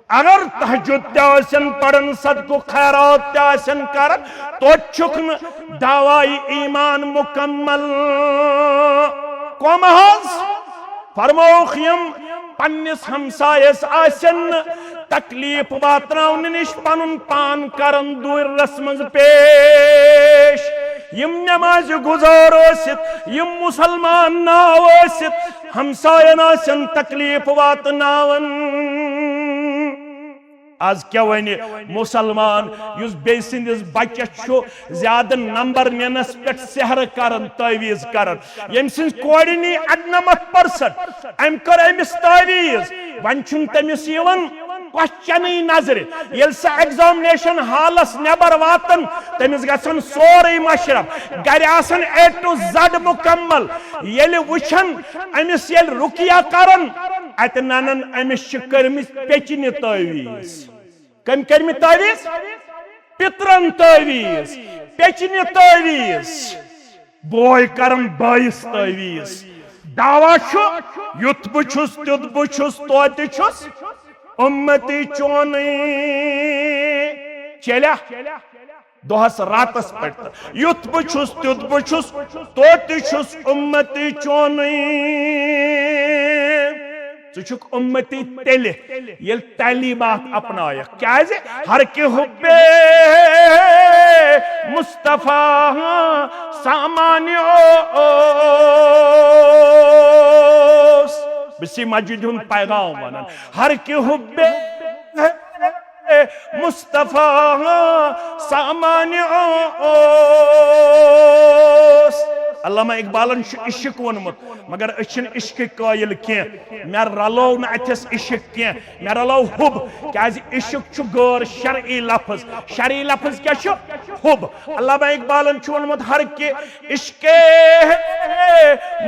اگر تہجد تہِ آسن پران، صدقہٕ خیرات تہِ آسن کران، توتہِ چھُکھ نہٕ دعوایہِ ایمان مکمل۔ کۄم حظ؟ فرمووُکھ، یِم پننِس ہمسایس آسن نہٕ تکلیف واتناونہٕ نِش پنُن پان کرن دوٗرس منٛز پیش۔ یِم نمازِ گُزار ٲسِتھ، یِم مسلمان ناو ٲسِتھ، ہمساین آسن تکلیف واتناوان۔ از کیٛاہ ونہِ مسلمان، یُس بیٚیہِ سٕنٛدِس بچس چھُ زیادٕ نمبر نِنس پٮ۪ٹھ سحر کران، تعویذ کران، ییٚمہِ سٕنٛز کورِ نی اَرنَمَتھ پٔرسنٹ، أمۍ کٔر أمِس تعویٖذ، وۄنۍ چھُنہٕ تٔمِس یِوان کۄس چنٕے نظرِ۔ ییٚلہِ سۄ ایگزامنیشن ہالس نٮ۪بر واتان، تٔمِس گژھان سورُے مشرف، گرِ آسان اے ٹو زڈ مکمل۔ ییٚلہِ وٕچھان أمِس، ییٚلہِ رُقیہ کران، اتہِ ننان أمِس چھِ کٔرمٕتۍ پیچنہِ تعویٖذ۔ کٔمۍ کٔرمٕتۍ تعویٖذ؟ پِترن تعویٖذ، پیچنہِ تعویٖذ۔ بوے کرن بٲیِس تعویٖذ۔ دعویٰ چھُ، یُتھ بہٕ چھُس، تیُتھ بہٕ چھُس، توتہِ چھُس اُمتی چونٕے۔ چیلیا؟ دۄہس راتس پٮ۪ٹھ۔ یُتھ بہٕ چھُس، تیُتھ بہٕ چھُس، توتہِ چھُس اُمتی چونٕے۔ ژٕ چھُکھ اُمتی تیٚلہِ، ییٚلہِ تعلیمات اپنایکھ۔ کیازِ؟ ہر کہ حب مصطفیٰ سامانیو اوس۔ بہٕ چھُس مسجد ہُنٛد پیغام ونان۔ ہر کہ حب مصطفیٰ سامانیو اوس۔ علامہ اقبالن چھُ عشق ووٚنمُت، مگر أسۍ چھِنہٕ عشقٕکۍ قٲیِل کینٛہہ۔ مےٚ رلوو نہٕ اَتھٮ۪س عشق کینٛہہ، مےٚ رلوو حُب، کیازِ عشق چھُ غٲر شرعی لفظ۔ شرعی لفظ کیٛاہ چھُ؟ حُب۔ علامہ اقبالن چھُ ووٚنمُت، ہر کے عشق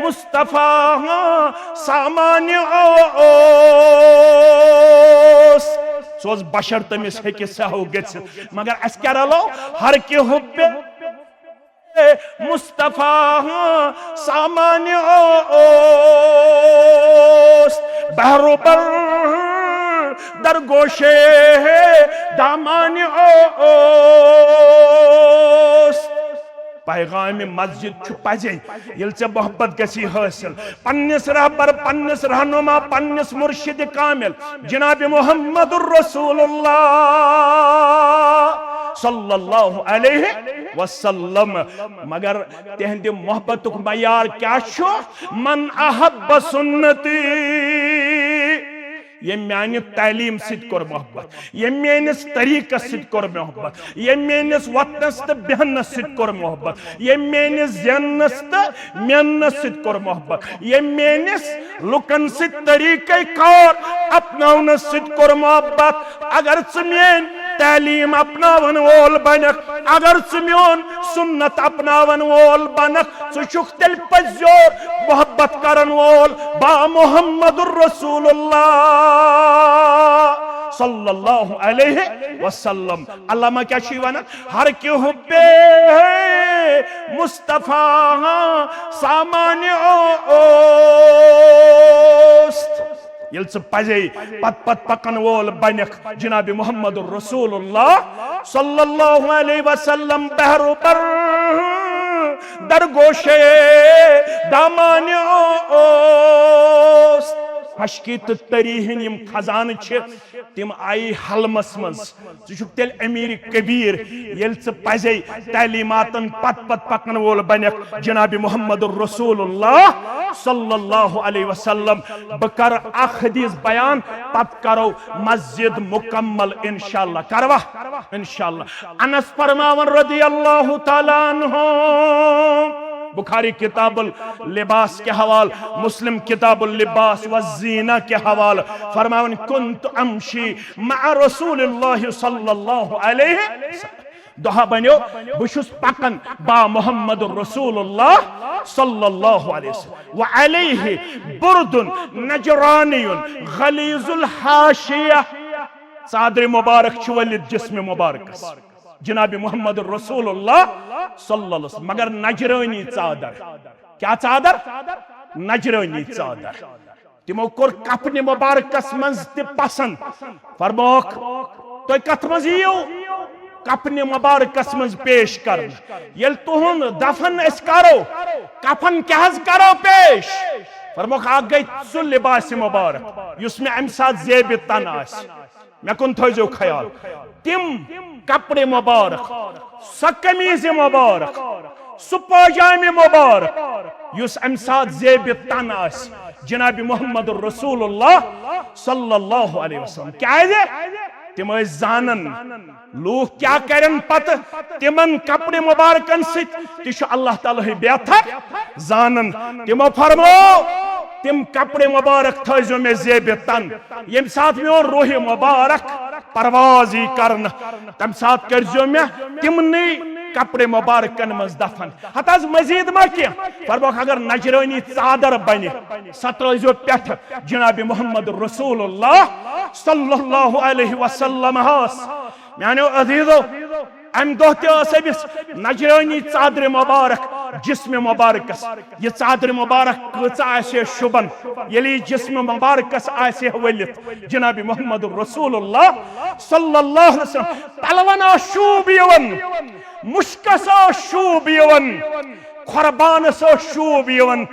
مصطفیٰ سامان اوست۔ سُہ اوس بشر، تٔمِس ہیٚکہِ سہو گٔژھِتھ، مگر اَسہِ کیٛاہ رلوو؟ ہر کے حُب مصطفیٰ سامان اوست، بحر و بر در گوشے دامان اوست۔ پیغام مسجد چھُ پزے، ییٚلہِ ژےٚ محبت گژھی حٲصِل پننِس رہبر، پننِس رہنما، پننِس مرشد کامل جناب محمد رسول اللہ صلی اللہ علیہ وسلم۔ مگر تہندِ محبتُک معیار کیٛاہ چھُ؟ من احب سنتی، ییٚمۍ میانہِ تعلیٖم سۭتۍ کوٚر محبت، ییٚمۍ میٲنِس طریٖقس سۭتۍ کوٚر محبت، ییٚمۍ میٲنِس وۄتھنس تہٕ بیہنس سۭتۍ کوٚر محبت، ییٚمۍ میٲنِس زیننس تہٕ میننس سۭتۍ کوٚر محبت، ییٚمۍ میٲنِس لُکن سۭتۍ طریٖقے کار اپناونس سۭتۍ کوٚر محبت۔ اگر ژٕ میٲنۍ تعلیٖم اپناون وول بنکھ، اگر ژٕ میون سنت اپناون وول بنکھ، ژٕ چھُکھ تیٚلہِ پٔزۍ یور محبت کرن وول با محمد رسول اللہ صلی اللہ علیہ وسلم۔ علامہ کیٛاہ چھُ یہِ ونان؟ ہر کہ حب مصطفیٰ سامان اوست۔ ییٚلہِ ژٕ پزے پت پت پکن وول بنکھ جناب محمد رسول اللہ صلی اللہ علیہ وسلم، بحر و بر در گوشے دامان اوست۔ خشکی تہٕ تری ہٕنٛدۍ یِم خزانہٕ چھِ، تِم آیی حلمس منٛز۔ ژٕ چھُکھ تیٚلہِ امیر کبیر، ییٚلہِ ژٕ پزے تعلیماتن پت پت پکن وول بنکھ جناب محمد رسول اللہ صلی اللہ علیہ وسلم۔ بہٕ کرٕ اکھ حدیث بیان، پتہٕ کرو مسجد مکمل انشاءاللہ۔ کروا؟ انشاءاللہ۔ انس فرماون رضی اللہ تعالیٰ عنہ، بخاری کتاب اللباس کے حوال، مسلم کتاب اللباس والزینہ کے حوال، فرماون، کنت امشی مع رسول اللہ صلی اللہ علیہ وسلم۔ دۄہا بنیو، بہٕ چھُس پکان با محمد رسول اللہ صلی اللہ علیہ وسلم۔ وعلیہ برد نجرانی غلیظ الحاشیہ۔ ژادرِ مبارک چھِ ؤلِتھ جسمِ مبارکس، جناب محمد رسول اللہ صلی اللہ علیہ وسلم، مگر نجرٲنی ژادر۔ کیٛاہ ژادر؟ نجرٲنی ژادر۔ تِمو کوٚر کفنِ مبارکس منٛز تہِ پسند۔ فرموکھ، تُہۍ کتھ منٛز یِیِو؟ کفنِ مبارکس منٛز پیش کرنہٕ۔ ییٚلہِ تُہُنٛد دفن أسۍ کرو، کفن کیٛاہ حظ کرو پیش؟ فرموکھ، اکھ گٔے سُہ لباسِ مبارک یُس مےٚ امہِ ساتہٕ زیبِ تن آسہِ۔ مےٚ کُن تھٲیزیو خیال۔ تِم کپڑِ مبارک، سۄ قمیٖضِ مبارک، سُہ پٲجامہِ مبارک یُس امہِ ساتہٕ زیبِ تن آسہِ جناب محمد رسول اللہ صلی اللہ علیہ وسلم۔ کیازِ؟ تِم ٲسۍ زانان لوٗکھ کیٛاہ کرن پتہٕ تِمن کپڑِ مبارکن سۭتۍ، تہِ چھُ اللہ تعالیٰ ہٕے بہتر زانان۔ تِمو فرمو، تِم کپڑِ مبارک تھٲیزیو مےٚ زیبِ تن۔ ییٚمہِ ساتہٕ میون روحِ مبارک پرواز یی کرنہٕ، تمہِ ساتہٕ کٔرزیو مےٚ تِمنٕے کپڑِ مبارکن منٛز دفن۔ ہتہٕ حظ مزید ما کینٛہہ، فرموکھ اگر نجرٲنی ژادر بنہِ، سۄ ترٲیزیو پٮ۪ٹھٕ جناب محمد رسول اللہ صلی اللہ علیہ وسلم ہس۔ میانیو عزیزو، امہِ دۄہ تہِ ٲس أمِس نجرٲنی ژادرِ مبارک جسمِ مبارکس۔ یہِ ژادرِ مبارک کۭژاہ آسہِ ہے شوٗبان، ییٚلہِ یہِ جسمِ مبارکس آسہِ ہے ؤلِتھ جناب محمد رسول اللہ صلی اللہ علیہ وسلم۔ پلون ٲس شوٗب یِوان، مُشکس ٲس شوٗب یِوان، قربانس ٲس شوٗب یِوان،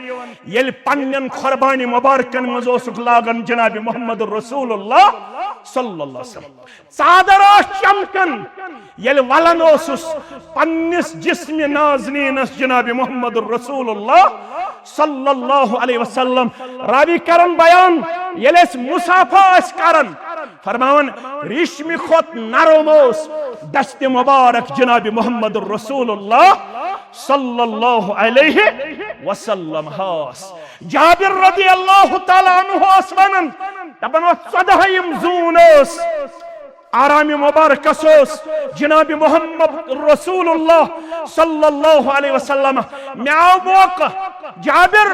ییٚلہِ پننٮ۪ن قربانِ مبارکن منٛز اوسُکھ لاگان جناب محمد رسول اللہ صلی اللہ علیہ وسلم۔ ژادر ٲس چمکان، ییٚلہِ ولان اوسُس پننِس جسمِ نازنینس جناب محمد رسول اللہ صلی اللہ علیہ وسلم۔ راوی کرن بیان، ییٚلہِ أسۍ مصافحہ ٲسۍ کران، فرماوان، ریشمہِ کھۄتہٕ نرم اوس دستِ مبارک جناب محمد رسول اللہ صلی اللہ علیہ وسلم ہس۔ جابر رضی اللہ تعالیٰ عنہ اوس ونان، دپان اوس، ژۄدہٲیِم زوٗن ٲس، آرام مبارکس اوس جناب محمد رسول اللہ صلی اللہ علیہ وسلم۔ مےٚ آو موقع، جابر،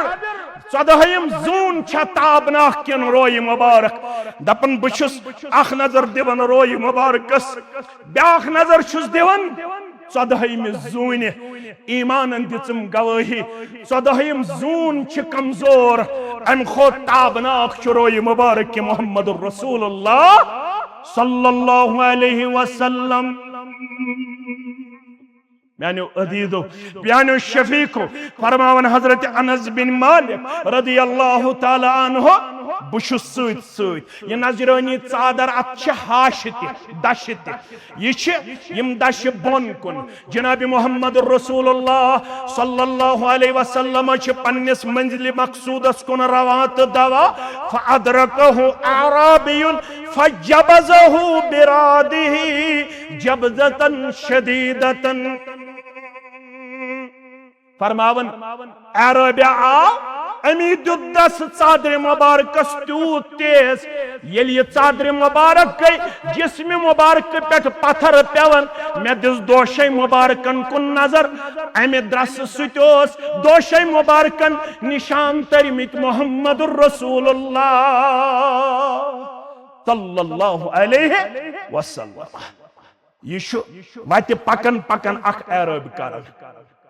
ژۄدہٲیِم زوٗن چھا تابناک کِنہٕ رویہِ مبارک؟ دپان، بہٕ چھُس اکھ نظر دِوان رویہِ مبارکس، بیاکھ نظر چھُس دِوان ژۄدہٲیمہِ زوٗنہِ۔ ایمانن دِژٕم گوٲہی، ژۄدہٲیِم زوٗن چھِ کمزور، امہِ کھۄتہٕ تابناک چھُ رویہِ مبارک کہِ محمد رسول اللہ صلی اللہ علیہ وسلم۔ میانیو عزیزو، میانیو شفیقو، فرماوان حضرت انس بن مالک رضی اللہ تعالیٰ عنہ، بہٕ چھُس سۭتۍ سۭتۍ۔ یہِ نظرٲنی ژادر، اتھ چھِ ہاشہِ تہِ، دشہِ تہِ۔ یہِ چھِ یِم دشہِ بۄن کُن۔ جناب محمد رسول اللہ صلی اللہ علیہ وسلم چھِ پننِس منزلِ مقصودس کُن روان تہٕ دوا، فادرکہ اعرابی فجبزہ برادہ جبزتن شدیدتن۔ فرماوان، عربیا آو، امی دیُت دس ژادرِ مبارکس تیوٗت تیز، ییٚلہِ یہِ ژادرِ مبارک گٔے جسمِ مبارکہٕ پٮ۪ٹھ پتھر پٮ۪وان، مےٚ دِژ دوشے مبارکن کُن نظر، امہِ درسہٕ سۭتۍ اوس دوشے مبارکن نشان تٔرمٕتۍ محمد رسول اللہ صلی اللہ علیہ وسلم۔ یہِ چھُ وتہِ پکان پکان اکھ عرب کران،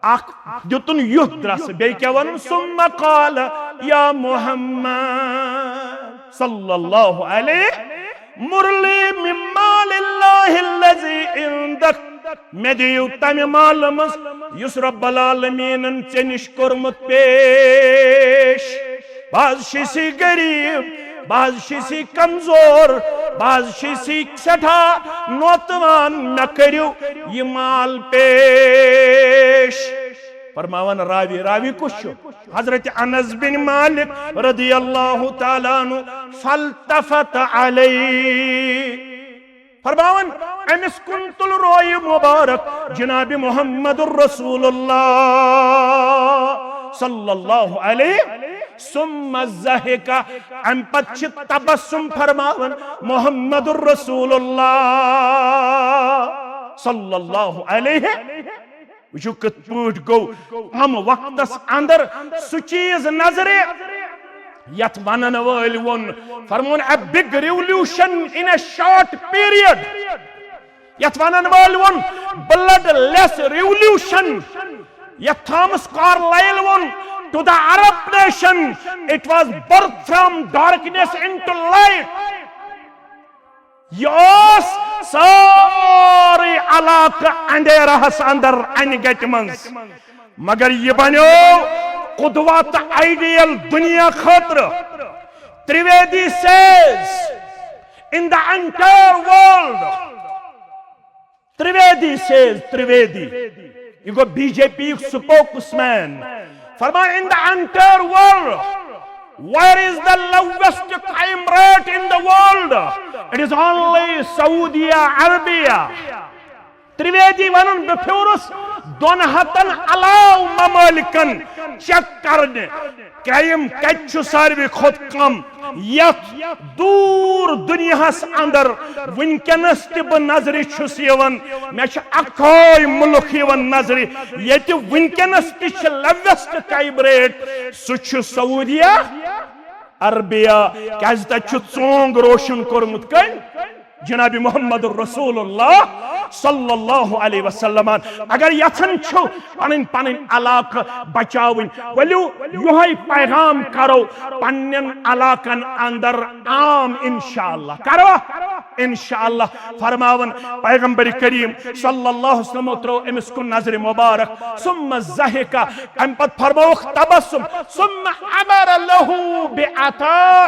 اکھ دیُتُن یُتھ درس، بیٚیہِ کیٛاہ وَنُن؟ ثم قال یا محمد صلی اللہ علیہ، مر لی من مال اللہ الذی عندک، مےٚ دِیِو تمہِ مالہٕ منٛز یُس رب العالمیٖنن ژےٚ نِش کوٚرمُت پیش۔ بہٕ حظ چھُسی غریب، بہٕ حظ چھُسی کمزور، بہٕ حظ چھُسی سٮ۪ٹھاہ نوتوان، مےٚ کٔرِو یہِ مال پیش۔ فرماوان راوی، راوی کُس چھُ؟ حضرت انس بن مالک رضی اللہ تعالیٰ عنہ، فالتفت علیہ۔ فرماوان، أمِس کُن تُل رویہِ مبارک جناب محمد رسول اللہ صلی اللہ علیہ، ثم ضحک، امہِ پتہٕ چھِ تبسم فرماوان محمد رسول اللہ صلی اللہ علیہ۔ وٕچھِو کِتھ پٲٹھۍ گوٚو کم وقتس اندر سُہ چیٖز نظرِ یتھ ونن وٲلۍ ووٚن، فرمون، a big revolution in a short period۔ یتھ ونن وٲلۍ ووٚن، bloodless revolution۔ یتھ تھامس کارلائل ووٚن، to the Arab nation, it was birth from darkness into light۔ یہِ اوس سورُے علاقہٕ اندھیرہس اندر انہِ گٹہِ منٛز، مگر یہِ بنیو قدوہ تہٕ ideal دنیا خٲطرٕ۔ Trivedi says, in the entire world, Trivedi says, Trivedi، یہِ گوٚو بی جے پی یُک spokesman۔ فرمان، in the entire world, where is the lowest crime rate in the world? It is only Saudi Arabia۔ ترٛویدی ونان، بہٕ پھیورُس دۄن ہتن علاوٕ ممٲلکن check کرنہِ، crime کتہِ چھُ ساروی کھۄتہٕ کم۔ یتھ دوٗر دُنیاہس اندر وٕنکیٚنس تہِ بہٕ نظرِ چھُس یِوان، مےٚ چھُ اکوے مُلک یِوان نظرِ، ییٚتہِ وٕنکیٚنس تہِ چھِ lowest crime rate، سُہ چھُ سعودیہ عربیہ۔ کیازِ؟ تتہِ چھُ ژونگ روشن کوٚرمُت کٔمۍ؟ جناب محمد رسول اللہ صلی اللہ علیہ وسلم۔ اگر یژھان چھِو پنٕنۍ پنٕنۍ علاقہٕ بچاوٕنۍ، ؤلِو یِہوٚے پیغام کرو پننٮ۪ن علاقن اندر عام، انشاءاللہ کروا، انشاءاللہ۔ فرماوان پیغمبر کریم صلی اللہ علیہ وسلم ترٲو أمِس کُن نظرِ مبارک، ثم ضحک، امہِ پتہٕ فرمووُکھ تبسم، ثم امر له بعطاء،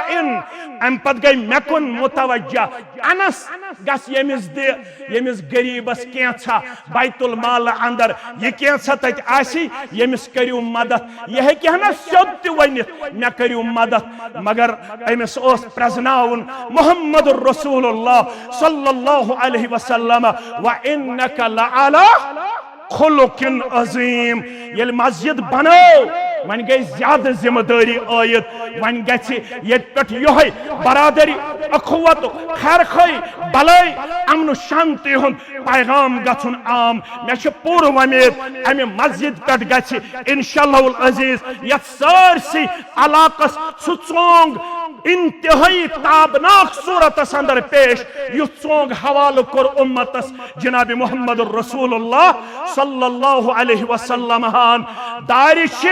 امہِ پتہٕ گٔے مےٚ کُن متوجہ، انس گژھ ییٚمِس دِ، ییٚمِس غریبس کینژھا بیت المال اندر، یہِ کینژھا تتہِ آسی، ییٚمِس کٔرِو مدد۔ یہِ ہیٚکہِ ہا نہ سیوٚد تہِ ؤنِتھ، مےٚ کٔرِو مدد، مگر أمِس اوس پرزناوُن محمد رسول اللہ صلی اللہ علیہ وسلم، وانک لعلی خلق عظیم۔ ییٚلہِ مسجد بنٲو، وۄنۍ گٔے زیادٕ ذمہ دٲری عٲید۔ وۄنۍ گژھِ ییٚتہِ پٮ۪ٹھ یِہوٚے برادری، اخوت، خیر خواہی، بلٲے، امن و شانتی ہُنٛد پیغام گژھُن عام۔ مےٚ چھِ پوٗرٕ وۄمید، امہِ مسجد پٮ۪ٹھ گژھِ انشاءاللہ العزیز یتھ سٲرسٕے علاقس سُہ ژونگ انتہٲئی تابناک صورتس اندر پیش، یُس ژونگ حوالہٕ کوٚر امتس جناب محمد رسول اللہ صلی اللہ علیہ وسلم ہان۔ دارِ چھِ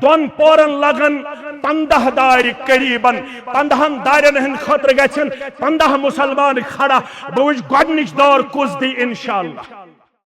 دۄن پورن لگان، پندہ دارِ قریباً۔ پندہن دارٮ۪ن ہٕنٛدِ خٲطرٕ گژھن پندہ مسلمان کھڑا۔ بہٕ وٕچھ گۄڈٕنِچ دار کُس دی انشاءاللہ۔